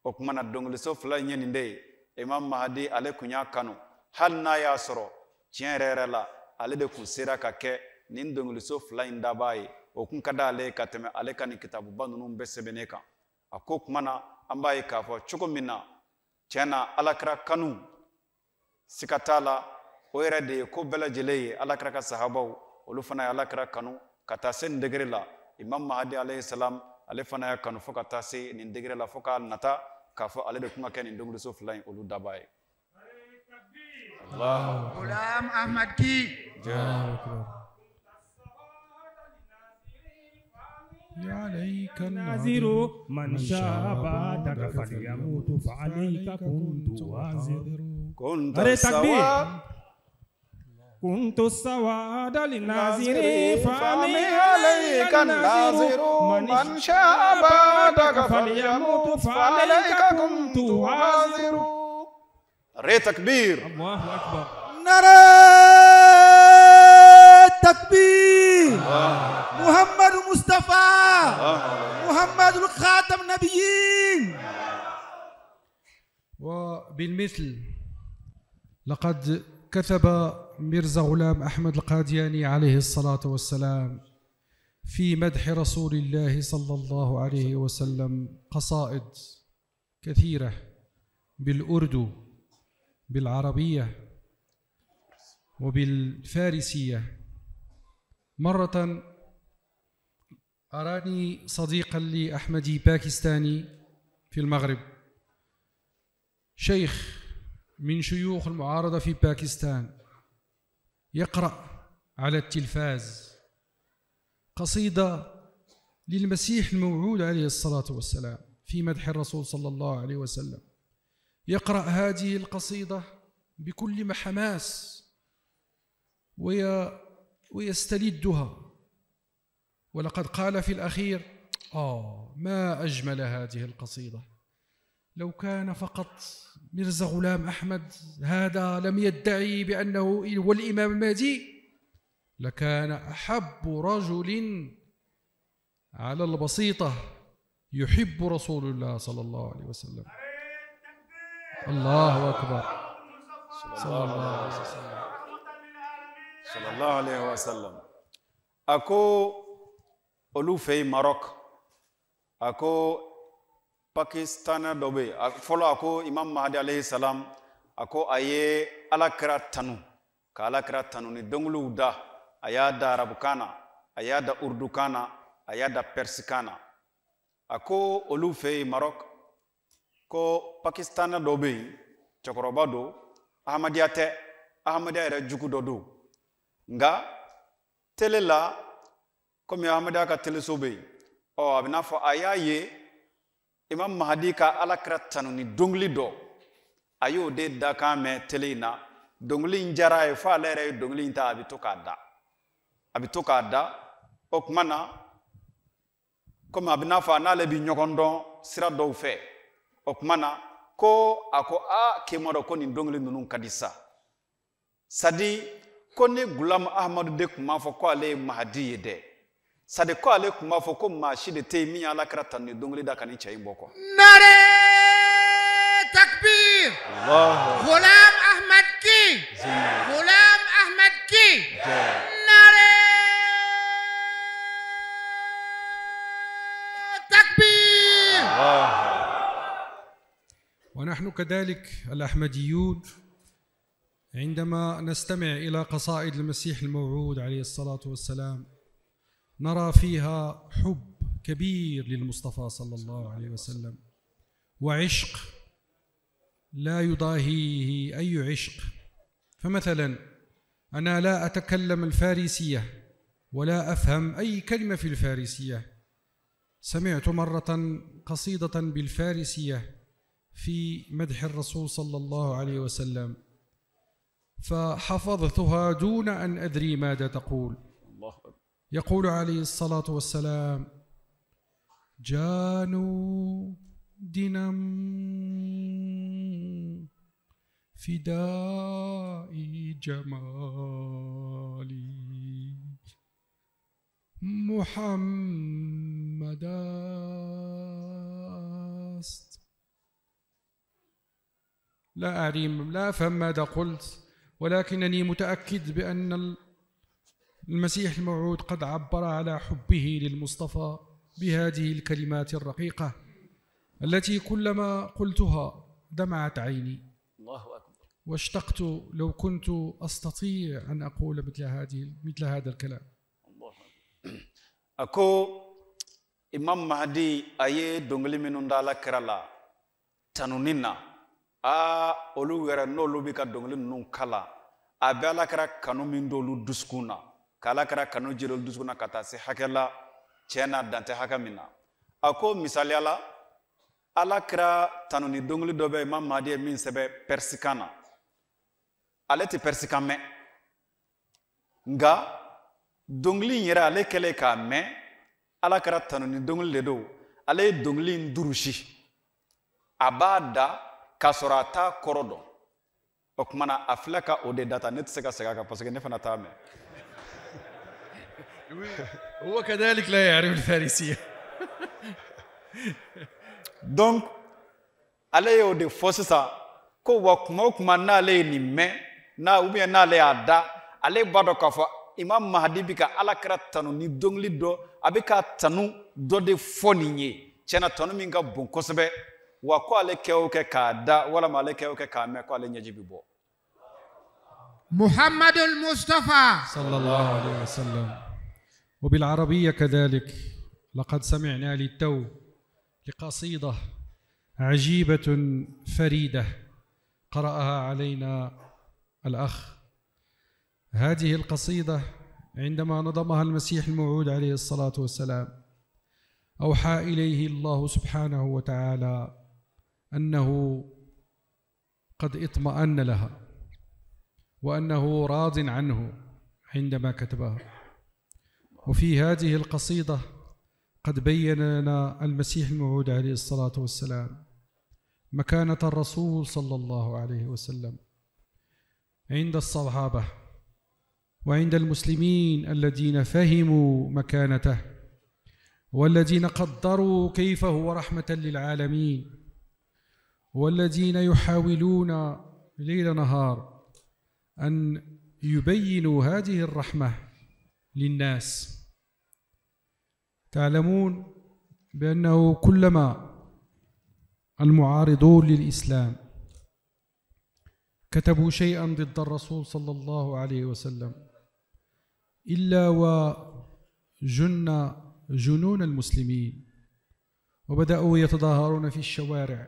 O tuma na dɔnkiliso fila in ye nin de ye. Imam Mahdi ale kun y'a kanu, hali n'a y'a sɔrɔ tiɲɛ yɛrɛ yɛrɛ la ale de kun sera ka kɛ nin dɔnkiliso fila in dabaa ye, o kun ka d'ale ye ka tɛmɛ ale ka nin kitabuba ninnu bɛɛ sɛbɛnnen kan. A ko tuma na an b'a ye k'a fɔ cogo min na tiɲɛ na ala kira kanu siga t'a la, o yɛrɛ de ye ko bɛɛ lajɛlen ye. Ala kira ka sahabaw olu fana ye ala kira kanu ka taa se nin degré la. Imam Mahdi alayhi salam ale fana y'a kanu fo ka taa se nin degré la, fo k'a nata k'a fɔ ale de kun ka kɛ nin dɔnkiliso fila in olu dabaa ye. Allah. Ghulam Ahmad ki. عليك الناظر من شاء بعدك فليموت فعليك كنت وازر. كنت نعرہ تکبیر۔ السواد كنت السواد للناظر فمن عليك الناظر من شاء بعدك فليموت فعليك كنت حاضر. ري تكبير. الله أكبر. نعرہ تکبیر۔ محمد مصطفى محمد الخاتم النبيين. وبالمثل لقد كتب ميرزا غلام أحمد القادياني عليه الصلاة والسلام في مدح رسول الله صلى الله عليه وسلم قصائد كثيرة بالأردو، بالعربية وبالفارسية. مرة أراني صديقا لي أحمدي باكستاني في المغرب، شيخ من شيوخ المعارضة في باكستان، يقرأ على التلفاز قصيدة للمسيح الموعود عليه الصلاة والسلام في مدح الرسول صلى الله عليه وسلم. يقرأ هذه القصيدة بكل حماس ويستلدها، ولقد قال في الأخير: ما أجمل هذه القصيدة، لو كان فقط ميرزا غلام أحمد هذا لم يدعي بأنه هو الإمام المهدي لكان أحب رجل على البسيطة يحب رسول الله صلى الله عليه وسلم. الله أكبر. صلى الله عليه وسلم. صلى الله عليه وسلم. أكو olu fɛ yen Maroc, a ko Pakistan dɔ bɛ yen fɔlɔ, a ko Imam Mahdi alayhi salam, a ko a ye Ala kira tanu, ka Ala kira tanu ni dɔnkiliw da, a y'a da arabukan na, a y'a da urdukan na, a y'a da persikan na. A ko olu fɛ yen Maroc, ko Pakistan dɔ bɛ yen, cɛkɔrɔba don, Ahmadiyya tɛ, Ahmadiyya yɛrɛ jugu dɔ don, nka tele la, komi Ahmadiyya ka teleso bɛ yen, ɔ a bɛ n'a fɔ a y'a ye Imam Mahdi ka Ala kira tanu ni dɔnkili dɔ, a y'o de dakan mɛn tele in na, dɔnkili in diyara a ye fo ale yɛrɛ ye dɔnkili in ta, a bɛ to k'a da, a bɛ to k'a da. O tuma na, komi a bɛ n'a fɔ a n'ale bɛ ɲɔgɔn dɔn sira dɔw fɛ, o tuma na ko a ko aa k'e m'a dɔn ko nin dɔnkili ninnu ka di sa, sadi ko ni Gulam Ahmadu de tun b'a fɔ ko ale ye Mahdi ye dɛ, sadi ko ale tun b'a fɔ ko maa si de tɛ yen min ye Ala kira tanu ni dɔnkili da ka nin cɛ in bɔ kɔ. Nare takbir. Ghulam Ahmad ki. Ghulam Ahmad ki. Nare takbir. ونحن كذلك الأحمديون عندما نستمع إلى قصائد المسيح الموعود عليه الصلاة والسلام نرى فيها حب كبير للمصطفى صلى الله عليه وسلم، وعشق لا يضاهيه أي عشق. فمثلا أنا لا أتكلم الفارسية ولا أفهم أي كلمة في الفارسية، سمعت مرة قصيدة بالفارسية في مدح الرسول صلى الله عليه وسلم فحفظتها دون أن أدري ماذا تقول. يقول عليه الصلاة والسلام: جانو دينم فدائي جمالي محمد است. لا أعلم، لا أفهم ماذا قلت، ولكنني متأكد بأن المسيح الموعود قد عبر على حبه للمصطفى بهذه الكلمات الرقيقة التي كلما قلتها دمعت عيني. الله أكبر. واشتقت لو كنت أستطيع أن أقول مثل هذا الكلام. الله أكبر. أكو Imam Mahdi aye dongli minnu da Ala kira la tanuni na, aa olu yɛrɛ n'olu bɛ ka dɔnkili ninnu kala, a bɛ Ala kira kanu min don olu dusukun na, k'Ala kira kanu jiri olu dusukun na ka taa se hakɛ la, tiɲɛ na dan tɛ hakɛ min na. A ko misaliya la, Ala kira tanu ni dɔnkili dɔ bɛ Imam Mahdi ye min sɛbɛn persikan na. Ale tɛ persikan mɛn, nka dɔnkili in yɛrɛ ale kɛlen k'a mɛn, ala kɛra tanu ni dɔnkili de don. Ale ye dɔnkili in durusi, a b'a da k'a sɔrɔ a t'a kɔrɔ dɔn. O tuma na a filɛ ka o de da ta, ne tɛ se ka segin a kan parce que ne fana t'a mɛn. هو كذلك لا يعرف الفارسية. Donc ale y'o de fɔ sisan ko wa kuma o kuma n'ale ye nin mɛn n'a ou bien n'ale y'a da, ale b'a dɔn k'a fɔ Imam Mahdi bi ka ala kɛra tanu ni dɔnkili dɔ, a bɛ ka tanu dɔ de fɔ nin ye. Tiɲɛna tanu min ka bon kosɛbɛ, wa ko ale kɛ o kɛ k'a da walama ale kɛ o kɛ k'a mɛn ko ale ɲɛji bi bɔ. محمد المصطفى صلى الله عليه وسلم. وبالعربية كذلك لقد سمعنا للتو لقصيدة عجيبة فريدة قرأها علينا الأخ. هذه القصيدة عندما نظمها المسيح الموعود عليه الصلاة والسلام أوحى إليه الله سبحانه وتعالى أنه قد اطمأن لها وأنه راض عنه عندما كتبها. وفي هذه القصيدة قد بين لنا المسيح الموعود عليه الصلاة والسلام مكانة الرسول صلى الله عليه وسلم عند الصحابة وعند المسلمين الذين فهموا مكانته والذين قدروا كيف هو رحمة للعالمين والذين يحاولون ليل نهار أن يبينوا هذه الرحمة للناس. تعلمون بأنه كلما المعارضون للإسلام كتبوا شيئا ضد الرسول صلى الله عليه وسلم إلا وجن جنون المسلمين وبدأوا يتظاهرون في الشوارع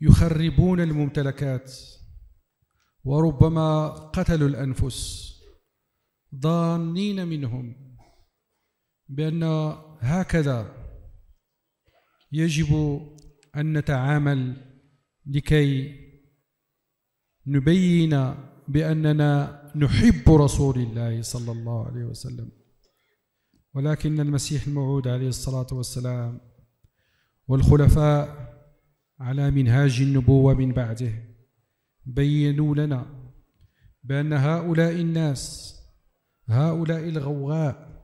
ويخربون الممتلكات وربما قتلوا الأنفس، ظانين منهم بأن هكذا يجب أن نتعامل لكي نبين بأننا نحب رسول الله صلى الله عليه وسلم. ولكن المسيح الموعود عليه الصلاة والسلام والخلفاء على منهاج النبوة من بعده بينوا لنا بأن هؤلاء الناس، هؤلاء الغوغاء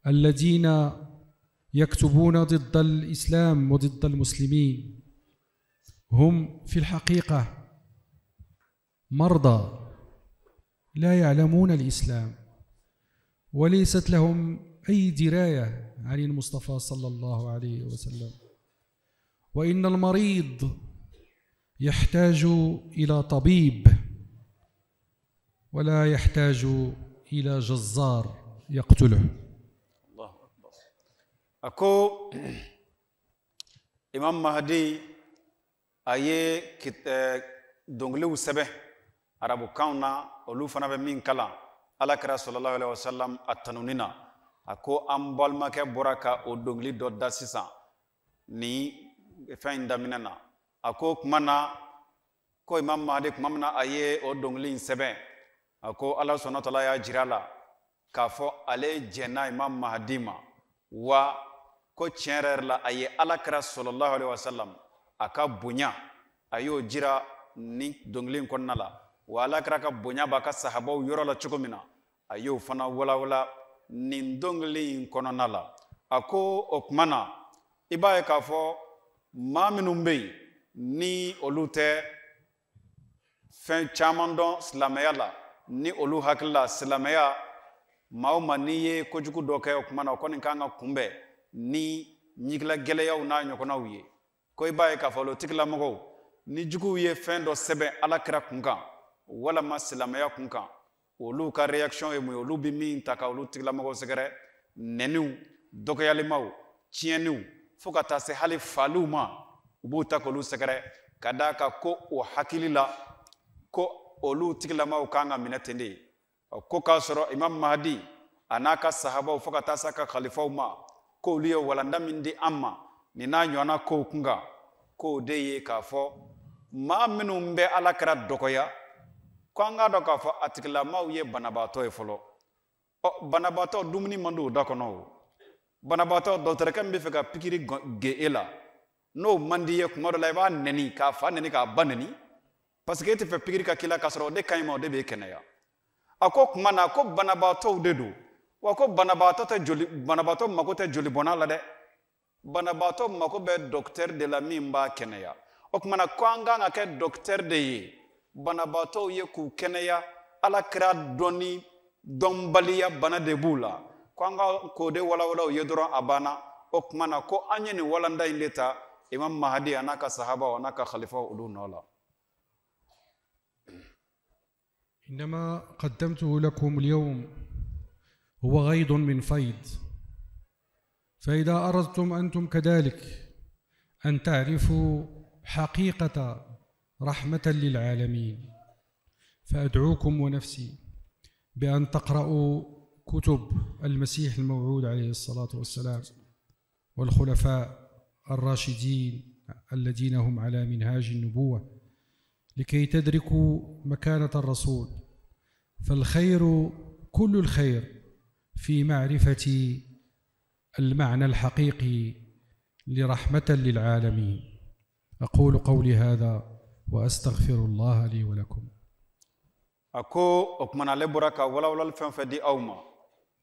الذين يكتبون ضد الإسلام وضد المسلمين، هم في الحقيقة مرضى لا يعلمون الإسلام وليست لهم أي دراية عن المصطفى صلى الله عليه وسلم. وإن المريض يحتاج إلى طبيب ولا يحتاج إلى جزار يقتله. الله أكبر. أكو إمام مهدي أي dɔnkiliw sɛbɛn arabukanw na, olu fana bɛ min kalan ala kira sallallahu alaihi wasallam a tanuni na. A ko an balimakɛ bɔra ka o dɔnkili dɔ da sisan ni fɛn in daminɛ na. A ko kuma na ko Imam Mahdi kuma min na a ye o dɔnkili in sɛbɛn, a ko ala sɔnna tala y'a jira la k'a fɔ ale jɛnna Imam Mahdi ma, wa ko tiɲɛ yɛrɛ la a ye ala kira sallallahu alaihi wasallam a ka bonya a y'o jira ni dɔnkili in kɔnɔna la, wa ala kɛra ka bonya b'a ka sahabaw yɔrɔ la cogo min na a y'o fana walawala nin dɔnkili in kɔnɔna la. A ko o tuma na i b'a ye k'a fɔ maa minnu bɛ yen ni olu tɛ fɛn caman dɔn silamɛya la, ni olu hakili la silamɛya maa o maa n'i ye kojugu dɔ kɛ o tuma na o kɔni kan ka kunbɛn ni ɲigila gɛlɛyaw n'a ɲɔgɔnnaw ye, ko i b'a ye k'a fɔ olu tigilamɔgɔw ni juguw ye fɛn dɔ sɛbɛn ala kira kun kan walama silamɛya kun kan, olu ka réaction ye mun ye, olu bɛ min ta ka olu tigilamɔgɔw sɛgɛrɛ, nɛniw, dɔgɔyalimaw, tiɲɛniw, fo ka taa se hali faliw ma, u b'u ta k'olu sɛgɛrɛ ka d'a kan ko o hakili la ko olu tigilamaw kan ka minɛ ten de. Ko k'a sɔrɔ Imam Mahdi a n'a ka sahabaw fo ka taa se a ka khalifaw ma, k'olu ye walanda min di an ma nin n'a ɲɔgɔnna kow kun kan, k'o de ye k'a fɔ Maa minnu bɛ ala kira dɔgɔya ko an k'a dɔn k'a fɔ a tigilamaaw ye banabaatɔ ye fɔlɔ. Ɔ banabaatɔ dumuni man di o da kɔnɔ o. Banabaatɔ dɔgɔtɔrɔkɛ min bɛ fɛ ka pikiri ge e la n'o man di ye kuma dɔ la i b'a nɛni k'a fa nɛni k'a ba nɛni parce que e tɛ fɛ pikiri ka k'i la k'a sɔrɔ o de ka ɲi ma o de b'e kɛnɛya. A ko kuma na ko banabaatɔw de don wa ko banabaatɔ tɛ joli banabaatɔ mako tɛ jolibɔnna la dɛ. Banabaatɔ mako bɛ dɔkitɛri de la min b'a kɛnɛya. O tuma na ko an kan ka kɛ dɔkitɛri de ye banabaatɔw ye k'u kɛnɛya ala kira dɔnni dɔnbaliya bana de b'u la ko an ka k'o de walawala u ye dɔrɔn a banna. O tuma na ko an ye nin walanda in de ta Imam Mahdi a n'a ka sahabaw a n'a ka khalifaw olu nɔ la. إنما قدمته لكم اليوم هو غيض من فيض، فإذا أردتم أنتم كذلك أن تعرفوا حقيقة رحمة للعالمين فأدعوكم ونفسي بأن تقرأوا كتب المسيح الموعود عليه الصلاة والسلام والخلفاء الراشدين الذين هم على منهاج النبوة لكي تدركوا مكانة الرسول. فالخير كل الخير في معرفة المعنى الحقيقي لرحمة للعالمين. أقول قولي هذا وأستغفر الله لي ولكم. Ako o kumana ale bɔra ka walawalali fɛn fɛn di aw ma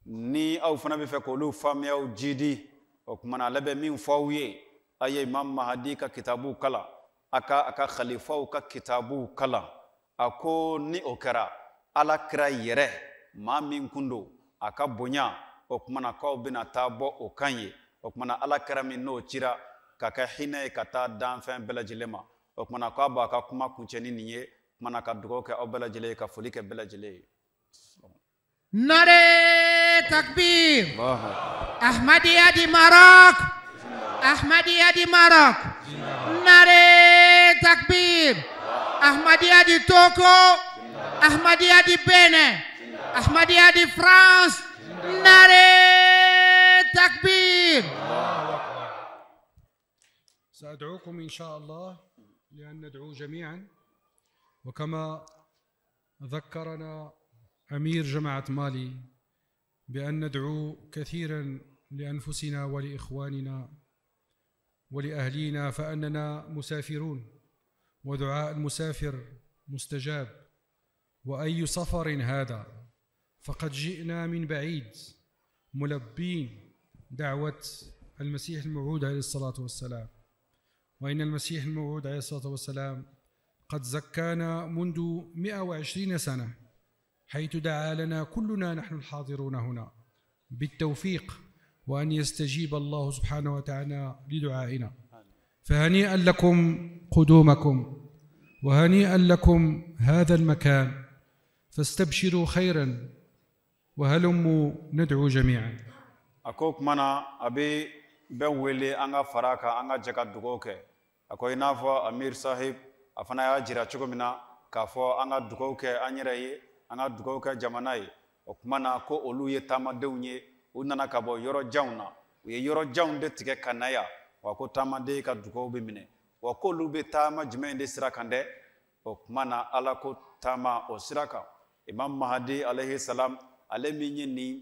ni aw fana bɛ fɛ k'olu faamuyaw jidi o kumana ale bɛ min fɔ aw ye a ye Imam Mahdi ka kitabuw kalan a ka khalifaw ka kitabuw kalan. A ko ni o kɛra ala kira yɛrɛ maa min kun don a ka bonya o kumana k'aw bɛna taa bɔ o kan ye. O kumana ala kira min n'o cira ka kɛ hinɛ ye ka taa danfɛn bɛɛ lajɛlen ma. O kumana k'a b'a ka kuma kuncɛ ni nin ye kumana ka dugawu kɛ aw bɛɛ lajɛlen ye ka foli kɛ bɛɛ lajɛlen ye. Nare takbir. Ahmadiyya di Maroc. Ahmadiyya di Maroc. Nare takbir. Ahmadiyya di Togo. Ahmadiyya di Benin. Ahmadiyya di France. Nare takbir. سأدعوكم إن شاء الله لأن ندعو جميعا، وكما ذكرنا أمير جماعة مالي بأن ندعو كثيرا لأنفسنا ولإخواننا ولأهلينا فأننا مسافرون ودعاء المسافر مستجاب. وأي سفر هذا؟ فقد جئنا من بعيد ملبين دعوة المسيح الموعود عليه الصلاة والسلام، وإن المسيح الموعود عليه الصلاة والسلام قد زكانا منذ 120 سنة حيث دعا لنا كلنا نحن الحاضرون هنا بالتوفيق وأن يستجيب الله سبحانه وتعالى لدعائنا. فهنيئا لكم قدومكم وهنيئا لكم هذا المكان، فاستبشروا خيرا وهلموا ندعو جميعا. أكوك منا أبي بولي أنغا فراكا أنغا جكا دوكوك أكو إنافو أمير صاحب أفنا يا جرا cogo min na k'a fɔ an ka dugawu kɛ an yɛrɛ ye an ka dugawu kɛ jamana ye. O kuma na ko olu ye taamadenw ye, u nana ka bɔ yɔrɔ janw na, u ye yɔrɔ janw de tigɛ ka na yan, wa ko taamaden ka dugawu bɛ minɛ, wa k'olu bɛ taama jumɛn de sira kan dɛ? O kuma na ala ko taama o sira kan. Imam Mahdi alayhi salam ale min ye nin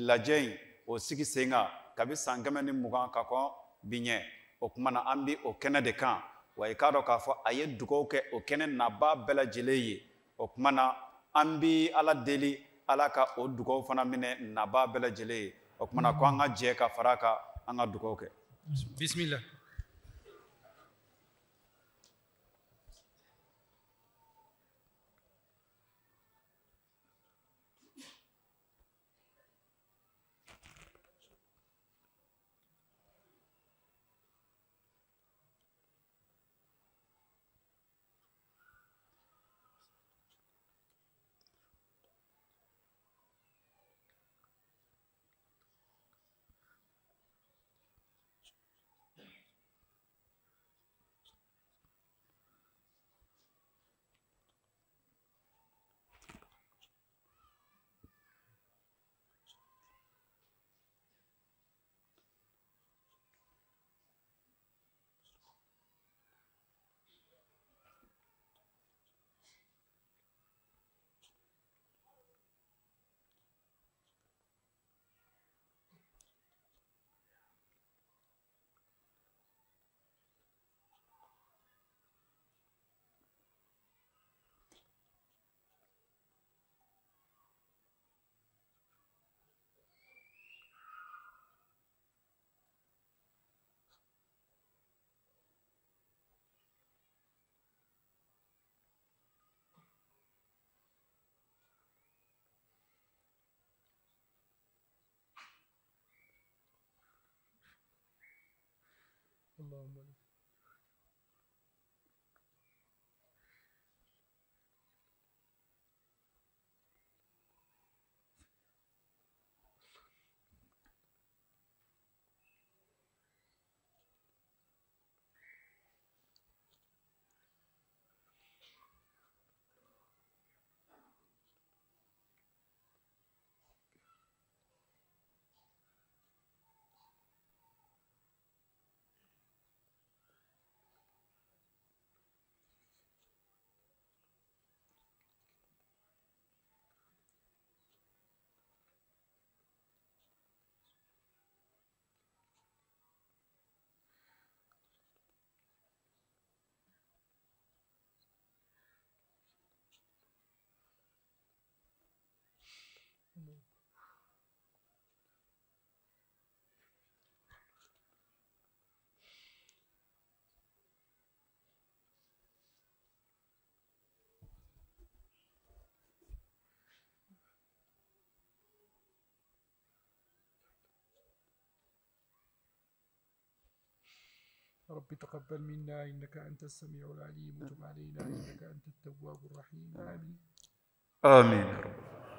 lajɛ in o sigi sen kan kabi san 120 ka kɔn bi ɲɛ, o kuma na an bɛ o kɛnɛ de kan. Wa i k'a dɔn k'a fɔ a ye dugawu kɛ o kɛnɛ nabaa bɛɛ lajɛlen ye. O kuma na an bi ala deli ala ka o dugawu fana minɛ nabaa bɛɛ lajɛlen ye. O kuma na ko an ka jɛ ka fara a kan an ka dugawu kɛ. Bismillah. اللهم رب تقبل منا إنك أنت السميع العليم وتب علينا إنك أنت التواب الرحيم. آمين. آمين يا رب.